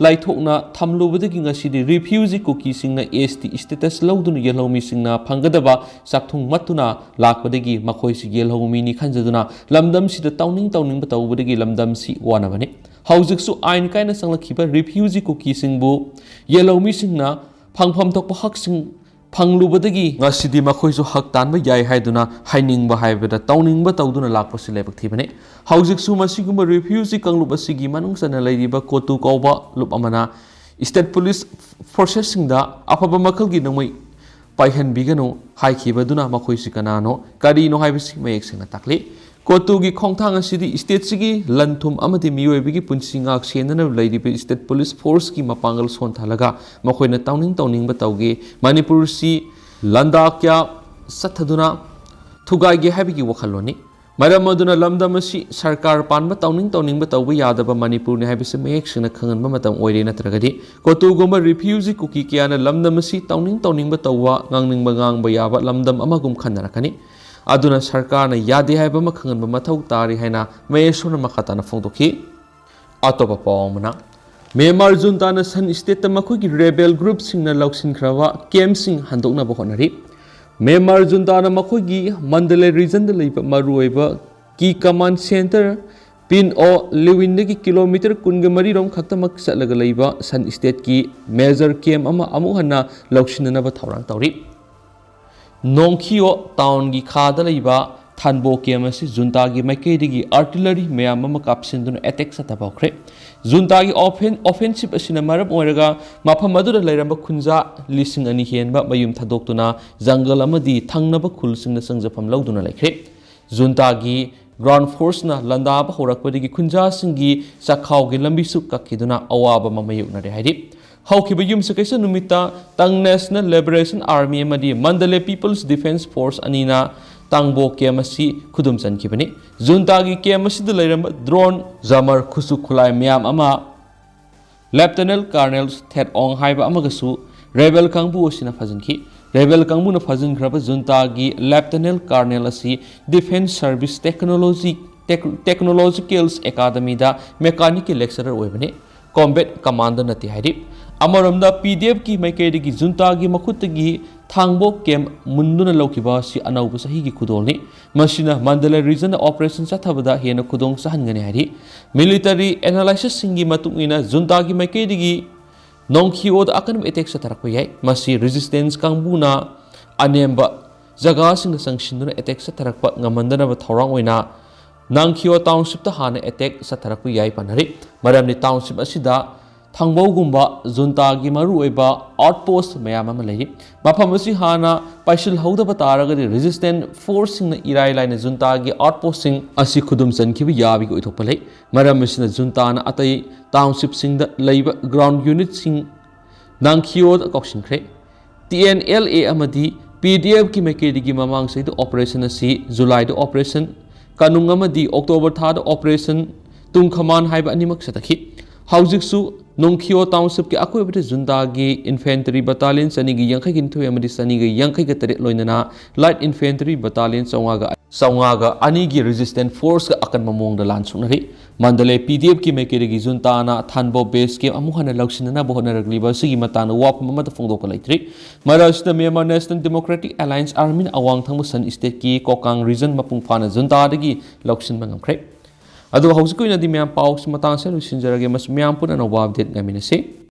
ꯂꯥꯏꯊꯣꯛꯅ ꯊꯝꯂꯨꯕꯗꯒꯤ ꯉꯁꯤꯗꯤ ꯔꯤꯐ꯭ꯌꯨꯖꯤ ꯀꯨꯀꯤꯁꯤꯡꯅ ꯑꯦꯁ ꯇꯤ ꯁ꯭ꯇꯦꯇꯁ ꯂꯧꯗꯨꯅ ꯌꯦꯜꯍꯧꯃꯤꯁꯤꯡꯅ ꯐꯪꯒꯗꯕ ꯆꯥꯛꯊꯨꯡ ꯃꯠꯇꯨꯅ ꯂꯥꯛꯄꯗꯒꯤ ꯃꯈꯣꯏꯁꯤ ꯌꯦꯜꯍꯧꯃꯤꯅꯤ ꯈꯟꯖꯗꯨꯅ ꯂꯝꯗꯝꯁꯤꯗ ꯇꯧꯅꯤꯡ ꯇꯧꯅꯤꯡꯕ ꯇꯧꯕꯗꯒꯤ ꯂꯝꯗꯝꯁꯤ ꯋꯥꯅꯕꯅꯤ꯫ ꯍꯧꯖꯤꯛꯁꯨ ꯑꯥꯏꯟ ꯀꯥꯏꯅ ꯆꯪꯂꯛꯈꯤꯕ ꯔꯤꯐ꯭ꯌꯨꯖꯤ ꯀꯨꯀꯤꯁꯤꯡꯕꯨ ꯌꯦꯜꯍꯧꯃꯤꯁꯤꯡꯅ ꯐꯪꯐꯝ ꯊꯣꯛꯄ ꯍꯛꯁꯤꯡ ꯐꯪꯂꯨꯕꯗꯒꯤ ꯉꯁꯤꯗꯤ ꯃꯈꯣꯏꯁꯨ ꯍꯛ ꯇꯥꯟꯕ ꯌꯥꯏ ꯍꯥꯏꯗꯨꯅ ꯍꯥꯏꯅꯤꯡꯕ ꯍꯥꯏꯕꯗ ꯇꯧꯅꯤꯡꯕ ꯇꯧꯗꯨꯅ ꯂꯥꯛꯄꯁꯤ ꯂꯥꯏꯕꯛ ꯊꯤꯕꯅꯤ꯫ ꯍꯧꯖꯤꯛꯁꯨ ꯃꯁꯤꯒꯨꯝꯕ ꯔꯤꯐ꯭ꯌꯨꯖꯤ ꯀꯥꯡꯂꯨꯞ ꯑꯁꯤꯒꯤ ꯃꯅꯨꯡ ꯆꯟꯅ ꯂꯩꯔꯤꯕ ꯀꯣꯇꯨ ꯀꯧꯕ ꯂꯨꯞ ꯑꯃꯅ ꯁ꯭ꯇꯦꯠ ꯄꯨꯂꯤꯁ ꯐꯣꯔꯁꯦꯁꯁꯤꯡꯗ ꯑꯐꯕ ꯃꯈꯜꯒꯤ ꯅꯣꯡꯃꯩ ꯄꯥꯏꯍꯟꯕꯤꯒꯅꯨ ꯍꯥꯏꯈꯤꯕꯗꯨꯅ ꯃꯈꯣꯏꯁꯤ ꯀꯅꯥꯅꯣ, ꯀꯔꯤꯅꯣ ꯍꯥꯏꯕꯁꯤ ꯃꯌꯦꯛ ꯁꯦꯡꯅ ꯇꯥꯛꯂꯤ꯫ ꯀꯣꯇꯨꯒꯤ ꯈꯣꯡꯊꯥꯡ ꯑꯁꯤꯗꯤ ꯁ꯭ꯇꯦꯠꯁꯤꯒꯤ ꯂꯟ ꯊꯨꯝ ꯑꯃꯗꯤ ꯃꯤꯑꯣꯏꯕꯒꯤ ꯄꯨꯟꯁꯤ ꯉꯥꯛ ꯁꯦꯟꯅꯅꯕ ꯂꯩꯔꯤꯕ ꯁ꯭ꯇꯦꯠ ꯄꯨꯂꯤꯁ ꯐꯣꯔꯁꯀꯤ ꯃꯄꯥꯡꯒꯜ ꯁꯣꯟꯊꯍꯜꯂꯒ ꯃꯈꯣꯏꯅ ꯇꯧꯅꯤꯡ ꯇꯧꯅꯤꯡꯕ ꯇꯧꯒꯦ꯫ ꯃꯅꯤꯄꯨꯔꯁꯤ ꯂꯥꯟꯗꯥ ꯀꯌꯥ ꯆꯠꯊꯗꯨꯅ ꯊꯨꯒꯥꯏꯒꯦ ꯍꯥꯏꯕꯒꯤ ꯋꯥꯈꯜꯂꯣꯟꯅꯤ꯫ ꯃꯔꯝ ꯑꯗꯨꯅ ꯂꯝꯗꯝ ꯑꯁꯤ ꯁꯔꯀꯥꯔ ꯄꯥꯟꯕ ꯇꯧꯅꯤꯡ ꯇꯧꯅꯤꯡꯕ ꯇꯧꯕ ꯌꯥꯗꯕ ꯃꯅꯤꯄꯨꯔꯅꯤ ꯍꯥꯏꯕꯁꯤ ꯃꯌꯦꯛ ꯁꯦꯡꯅ ꯈꯪꯍꯟꯕ ꯃꯇꯝ ꯑꯣꯏꯔꯦ꯫ ꯅꯠꯇ꯭ꯔꯒꯗꯤ ꯀꯣꯇꯨꯒꯨꯝꯕ ꯔꯤꯐ꯭ꯌꯨꯖꯤ ꯀꯨꯀꯤ ꯀꯌꯥꯅ ꯂꯝꯗꯝ ꯑꯁꯤ ꯇꯧꯅꯤꯡ ꯇꯧꯅꯤꯡꯕ ꯇꯧꯕ, ꯉꯥꯡꯅꯤꯡꯕ ꯉꯥꯡꯕ ꯌꯥꯕ ꯂꯝꯗꯝ ꯑꯃꯒꯨꯝ ꯈꯟꯅꯔꯛꯀꯅꯤ꯫ ꯑꯗꯨꯅ ꯁꯔꯀꯥꯔꯅ ꯌꯥꯗꯦ ꯍꯥꯏꯕ ꯑꯃ ꯈꯪꯍꯟꯕ ꯃꯊꯧ ꯇꯥꯔꯤ ꯍꯥꯏꯅ ꯃꯍꯦꯁꯣꯔꯅ ꯃꯈꯥ ꯇꯥꯅ ꯐꯣꯡꯗꯣꯛꯈꯤ꯫ ꯑꯇꯣꯞꯄ ꯄꯥꯎ ꯑꯃꯅ, ꯃ꯭ꯌꯥꯟꯃꯥꯔ ꯖꯨꯟꯇꯥꯅ ꯁꯟ ꯁ꯭ꯇꯦꯠꯇ ꯃꯈꯣꯏꯒꯤ ꯔꯦꯕꯦꯜ ꯒ꯭ꯔꯨꯞꯁꯤꯡꯅ ꯂꯧꯁꯤꯟꯈ꯭ꯔꯕ ꯀꯦꯝꯞꯁꯤꯡ ꯍꯟꯗꯣꯛꯅꯕ ꯍꯣꯠꯅꯔꯤ꯫ ꯃ꯭ꯌꯥꯟꯃꯥꯔ ꯖꯨꯟꯇꯥꯅ ꯃꯈꯣꯏꯒꯤ ꯃꯟꯗꯂꯦ ꯔꯤꯖꯟꯗ ꯂꯩꯕ ꯃꯔꯨꯑꯣꯏꯕ ꯀꯤ ꯀꯃꯥꯟ ꯁꯦꯟꯇꯔ ꯄꯤꯟ ꯑꯣ ꯂꯤꯋꯤꯟꯗꯒꯤ ꯀꯤꯂꯣꯃꯤꯇꯔ ꯀꯨꯟꯒ ꯃꯔꯤꯔꯣꯝ ꯈꯛꯇꯃꯛ ꯆꯠꯂꯒ ꯂꯩꯕ ꯁꯟ ꯁ꯭ꯇꯦꯠꯀꯤ ꯃꯦꯖꯔ ꯀꯦꯝ ꯑꯃ ꯑꯃꯨꯛ ꯍꯟꯅ ꯂꯧꯁꯤꯟꯅꯅꯕ ꯊꯧꯔꯥꯡ ꯇꯧꯔꯤ꯫ ꯅꯣꯡꯈꯤꯌꯣ ꯇꯥꯎꯟꯒꯤ ꯈꯥꯗ ꯂꯩꯕ ꯊꯥꯟꯕꯣ ꯀꯦꯝ ꯑꯁꯤ ꯖꯨꯟꯇꯥꯒꯤ ꯃꯥꯏꯀꯩꯗꯒꯤ ꯑꯥꯔꯇꯤꯂꯔꯤ ꯃꯌꯥꯝ ꯑꯃ ꯀꯥꯞꯁꯤꯟꯗꯨꯅ ꯑꯦꯇꯦꯛ ꯆꯠꯊꯕ ꯍꯧꯈ꯭ꯔꯦ꯫ ꯖꯨꯟꯇꯥꯒꯤ ꯑꯣꯐꯦꯟ ꯑꯣꯐꯦꯟꯁꯤꯞ ꯑꯁꯤꯅ ꯃꯔꯝ ꯑꯣꯏꯔꯒ ꯃꯐꯝ ꯑꯗꯨꯗ ꯂꯩꯔꯝꯕ ꯈꯨꯟꯖꯥ ꯂꯤꯁꯤꯡ ꯑꯅꯤ ꯍꯦꯟꯕ ꯃꯌꯨꯝ ꯊꯥꯗꯣꯛꯇꯨꯅ ꯖꯪꯒꯜ ꯑꯃꯗꯤ ꯊꯪꯅꯕ ꯈꯨꯜꯁꯤꯡꯗ ꯆꯪꯖꯐꯝ ꯂꯧꯗꯨꯅ ꯂꯩꯈ꯭ꯔꯦ꯫ ꯖꯨꯟꯇꯥꯒꯤ ꯒ꯭ꯔꯥꯎꯟ ꯐꯣꯔꯁꯅ ꯂꯥꯟꯗꯥꯕ ꯍꯧꯔꯛꯄꯗꯒꯤ ꯈꯨꯟꯖꯥꯁꯤꯡꯒꯤ ꯆꯥꯛꯈꯥꯎꯒꯤ ꯂꯝꯕꯤꯁꯨ ꯀꯛꯈꯤꯗꯨꯅ ꯑꯋꯥꯕ ꯑꯃ ꯃꯥꯌꯣꯛꯅꯔꯦ ꯍꯥꯏꯔꯤ꯫ ꯍꯧꯈꯤꯕ ꯌꯨꯝꯁꯀꯩꯁ ꯅꯨꯃꯤꯠꯇ ꯇꯪ ꯅꯦꯁꯅꯦꯜ ꯂꯤꯕꯔꯦꯁꯟ ꯑꯥꯔꯃꯤ ꯑꯃꯗꯤ ꯃꯟꯗꯂꯦ ꯄꯤꯄꯜꯁ ꯗꯤꯐꯦꯟꯁ ꯐꯣꯔꯁ ꯑꯅꯤꯅ ꯇꯥꯡꯕꯣ ꯀꯦꯝ ꯑꯁꯤ ꯈꯨꯗꯨꯝ ꯆꯟꯈꯤꯕꯅꯤ꯫ ꯖꯨꯟꯇꯥꯒꯤ ꯀꯦꯝ ꯑꯁꯤꯗ ꯂꯩꯔꯝꯕ ꯗ꯭ꯔꯣꯟ, ꯖꯥꯃꯔ, ꯈꯨꯠꯁꯨ ꯈꯨꯠꯂꯥꯏ ꯃꯌꯥꯝ ꯑꯃ ꯂꯦꯞꯇꯅꯦꯜ ꯀꯔꯅꯦꯜ ꯊꯦꯠ ꯑꯣꯡ ꯍꯥꯏꯕ ꯑꯃꯒꯁꯨ ꯔꯦꯕꯦꯜ ꯀꯥꯡꯕꯨ ꯑꯁꯤꯅ ꯐꯥꯖꯤꯟꯈꯤ꯫ ꯔꯦꯕꯦꯜ ꯀꯥꯡꯕꯨꯅ ꯐꯥꯖꯤꯟꯈ꯭ꯔꯕ ꯖꯨꯟꯇꯥꯒꯤ ꯂꯦꯞꯇꯅꯦꯜ ꯀꯔꯅꯦꯜ ꯑꯁꯤ ꯗꯤꯐꯦꯟꯁ ꯁꯔꯚꯤꯁ ꯇꯦꯛꯅꯣꯂꯣꯖꯤ ꯇꯦꯛ- ꯇꯦꯛꯅꯣꯂꯣꯖꯤꯀꯦꯜꯁ ꯑꯦꯀꯥꯗꯃꯤꯗ ꯃꯦꯀꯥꯅꯤꯛꯀꯤ ꯂꯦꯛꯆꯔꯔ ꯑꯣꯏꯕꯅꯤ꯫ ꯀꯣꯝꯕꯦꯠ ꯀꯃꯥꯟꯗ ꯅꯠꯇꯦ ꯍꯥꯏꯔꯤ꯫ ꯑꯃꯔꯣꯝꯗ ꯄꯤ ꯗꯤ ꯑꯦꯐꯀꯤ ꯃꯥꯏꯀꯩꯗꯒꯤ ꯖꯨꯟꯇꯥꯒꯤ ꯃꯈꯨꯠꯇꯒꯤ ꯊꯥꯡꯕꯣꯛ ꯀꯦꯝ ꯃꯨꯟꯗꯨꯅ ꯂꯧꯈꯤꯕ ꯑꯁꯤ ꯑꯅꯧꯕ ꯆꯍꯤꯒꯤ ꯈꯨꯗꯣꯜꯅꯤ꯫ ꯃꯁꯤꯅ ꯃꯟꯗꯂꯦ ꯔꯤꯖꯟꯗ ꯑꯣꯄꯔꯦꯁꯟ ꯆꯠꯊꯕꯗ ꯍꯦꯟꯅ ꯈꯨꯗꯣꯡ ꯆꯥꯍꯟꯒꯅꯤ ꯍꯥꯏꯔꯤ꯫ ꯃꯤꯂꯤꯇꯔꯤ ꯑꯦꯅꯥꯂꯥꯏꯁꯤꯁꯁꯤꯡꯒꯤ ꯃꯇꯨꯡ ꯏꯟꯅ ꯖꯨꯟꯇꯥꯒꯤ ꯃꯥꯏꯀꯩꯗꯒꯤ ꯅꯣꯡꯈꯤꯑꯣꯗ ꯑꯀꯟꯕ ꯑꯦꯇꯦꯛ ꯆꯠꯊꯔꯛꯄ ꯌꯥꯏ꯫ ꯃꯁꯤ ꯔꯦꯖꯤꯁꯇꯦꯟꯁ ꯀꯥꯡꯕꯨꯅ ꯑꯅꯦꯝꯕ ꯖꯒꯥꯁꯤꯡꯗ ꯆꯪꯁꯤꯟꯗꯨꯅ ꯑꯦꯇꯦꯛ ꯆꯠꯊꯔꯛꯄ ꯉꯝꯍꯟꯗꯅꯕ ꯊꯧꯔꯥꯡ ꯑꯣꯏꯅ ꯅꯥꯡꯈꯤꯑꯣ ꯇꯥꯎꯟꯁꯤꯞꯇ ꯍꯥꯟꯅ ꯑꯦꯇꯦꯛ ꯆꯠꯊꯔꯛꯄ ꯌꯥꯏ ꯄꯥꯅꯔꯤ꯫ ꯃꯔꯝꯗꯤ ꯇꯥꯎꯟꯁꯤꯞ ꯑꯁꯤꯗ ꯊꯥꯡꯕꯧꯒꯨꯝꯕ ꯖꯨꯟꯇꯥꯒꯤ ꯃꯔꯨꯑꯣꯏꯕ ꯑꯥꯎꯠꯄꯣꯁ ꯃꯌꯥꯝ ꯑꯃ ꯂꯩꯔꯤ꯫ ꯃꯐꯝ ꯑꯁꯤ ꯍꯥꯟꯅ ꯄꯥꯏꯁꯤꯜꯍꯧꯗꯕ ꯇꯥꯔꯒꯗꯤ ꯔꯦꯖꯤꯁꯇꯦꯟ ꯐꯣꯔꯁꯁꯤꯡꯅ ꯏꯔꯥꯏ ꯂꯥꯏꯅ ꯖꯨꯟꯇꯥꯒꯤ ꯑꯥꯎꯠꯄꯣꯁꯁꯤꯡ ꯑꯁꯤ ꯈꯨꯗꯨꯝ ꯆꯟꯈꯤꯕ ꯌꯥꯕꯒꯤ ꯑꯣꯏꯊꯣꯛꯄ ꯂꯩ꯫ ꯃꯔꯝ ꯑꯁꯤꯅ ꯖꯨꯟꯇꯥꯅ ꯑꯇꯩ ꯇꯥꯎꯟꯁꯤꯞꯁꯤꯡꯗ ꯂꯩꯕ ꯒ꯭ꯔꯥꯎꯟ ꯌꯨꯅꯤꯠꯁꯤꯡ ꯅꯥꯡꯈꯤꯑꯣꯗ ꯀꯥꯎꯁꯤꯟꯈ꯭ꯔꯦ꯫ ꯇꯤ ꯑꯦꯟ ꯑꯦꯜ ꯑꯦ ꯑꯃꯗꯤ ꯄꯤ ꯗꯤ ꯑꯦꯐꯀꯤ ꯃꯥꯏꯀꯩꯗꯒꯤ ꯃꯃꯥꯡ ꯆꯍꯤꯗ ꯑꯣꯄꯔꯦꯁꯟ ꯑꯁꯤ ꯖꯨꯂꯥꯏꯗ ꯑꯣꯄꯔꯦꯁꯟ ꯀꯥꯅꯨꯡ ꯑꯃꯗꯤ ꯑꯣꯛꯇꯣꯕꯔ ꯊꯥꯗ ꯑꯣꯄꯔꯦꯁꯟ ꯇꯨꯡꯈꯃꯥꯟ ꯍꯥꯏꯕ ꯑꯅꯤꯃꯛ ꯆꯠꯊꯈꯤ꯫ ꯍꯧꯖꯤꯛꯁꯨ ꯅꯣꯡꯈꯤꯑꯣ ꯇꯥꯎꯟꯁꯤꯞꯀꯤ ꯑꯀꯣꯏꯕꯗ ꯖꯨꯟꯇꯥꯒꯤ ꯏꯟꯐꯦꯟꯇ꯭ꯔꯤ ꯕꯇꯥꯂꯤꯌꯟ ꯆꯅꯤꯒ ꯌꯥꯡꯈꯩꯒ ꯅꯤꯊꯣꯏ ꯑꯃꯗꯤ ꯆꯅꯤꯒ ꯌꯥꯡꯈꯩꯒ ꯇꯔꯦꯠ ꯂꯣꯏꯅꯅ ꯂꯥꯏꯠ ꯏꯟꯐꯦꯟꯇ꯭ꯔꯤ ꯕꯇꯥꯂꯤꯌꯟ ꯆꯥꯝꯃꯉꯥꯒ, ꯆꯥꯝꯃꯉꯥꯒ ꯑꯅꯤꯒꯤ ꯔꯦꯖꯤꯁꯇꯦꯟ ꯐꯣꯔꯁꯀ ꯑꯀꯟꯕ ꯃꯑꯣꯡꯗ ꯂꯥꯟ ꯁꯣꯛꯅꯔꯤ꯫ ꯃꯟꯗꯂꯦ ꯄꯤ ꯗꯤ ꯑꯦꯐꯀꯤ ꯃꯥꯏꯀꯩꯗꯒꯤ ꯖꯨꯟꯇꯥꯅ ꯊꯥꯟꯕꯣ ꯕꯦꯁ ꯀꯦꯝꯞ ꯑꯃꯨꯛ ꯍꯟꯅ ꯂꯧꯁꯤꯟꯅꯅꯕ ꯍꯣꯠꯅꯔꯛꯂꯤꯕ ꯑꯁꯤꯒꯤ ꯃꯇꯥꯡꯗ ꯋꯥꯐꯝ ꯑꯃꯠꯇ ꯐꯣꯡꯗꯣꯛꯄ ꯂꯩꯇ꯭ꯔꯤ꯫ ꯃꯔꯛ ꯑꯁꯤꯗ ꯃ꯭ꯌꯥꯟꯃꯥꯔ ꯅꯦꯁꯅꯦꯜ ꯗꯦꯃꯣꯀ꯭ꯔꯦꯇꯤꯛ ꯑꯦꯂꯥꯏꯟꯁ, ꯑꯥꯔꯃꯤꯅ ꯑꯋꯥꯡ ꯊꯪꯕ ꯁꯟ ꯁ꯭ꯇꯦꯠꯀꯤ ꯀꯣꯀꯥꯡ ꯔꯤꯖꯟ ꯃꯄꯨꯡ ꯐꯥꯅ ꯖꯨꯟꯇꯥꯗꯒꯤ ꯂꯧꯁꯤꯟꯕ ꯉꯝꯈ꯭ꯔꯦ꯫ ꯑꯗꯨꯒ ꯍꯧꯖꯤꯛꯀꯤ ꯑꯣꯏꯅꯗꯤ ꯃꯌꯥꯝ ꯄꯥꯎꯁꯤ ꯃꯇꯥꯡ ꯑꯁꯤꯗ ꯂꯣꯏꯁꯤꯟꯖꯔꯒꯦ꯫ ꯃꯁꯤ ꯃꯌꯥꯝ ꯄꯨꯟꯅ ꯑꯅꯧꯕ ꯑꯞꯗꯦꯠ ꯉꯥꯏꯃꯤꯟꯅꯁꯤ꯫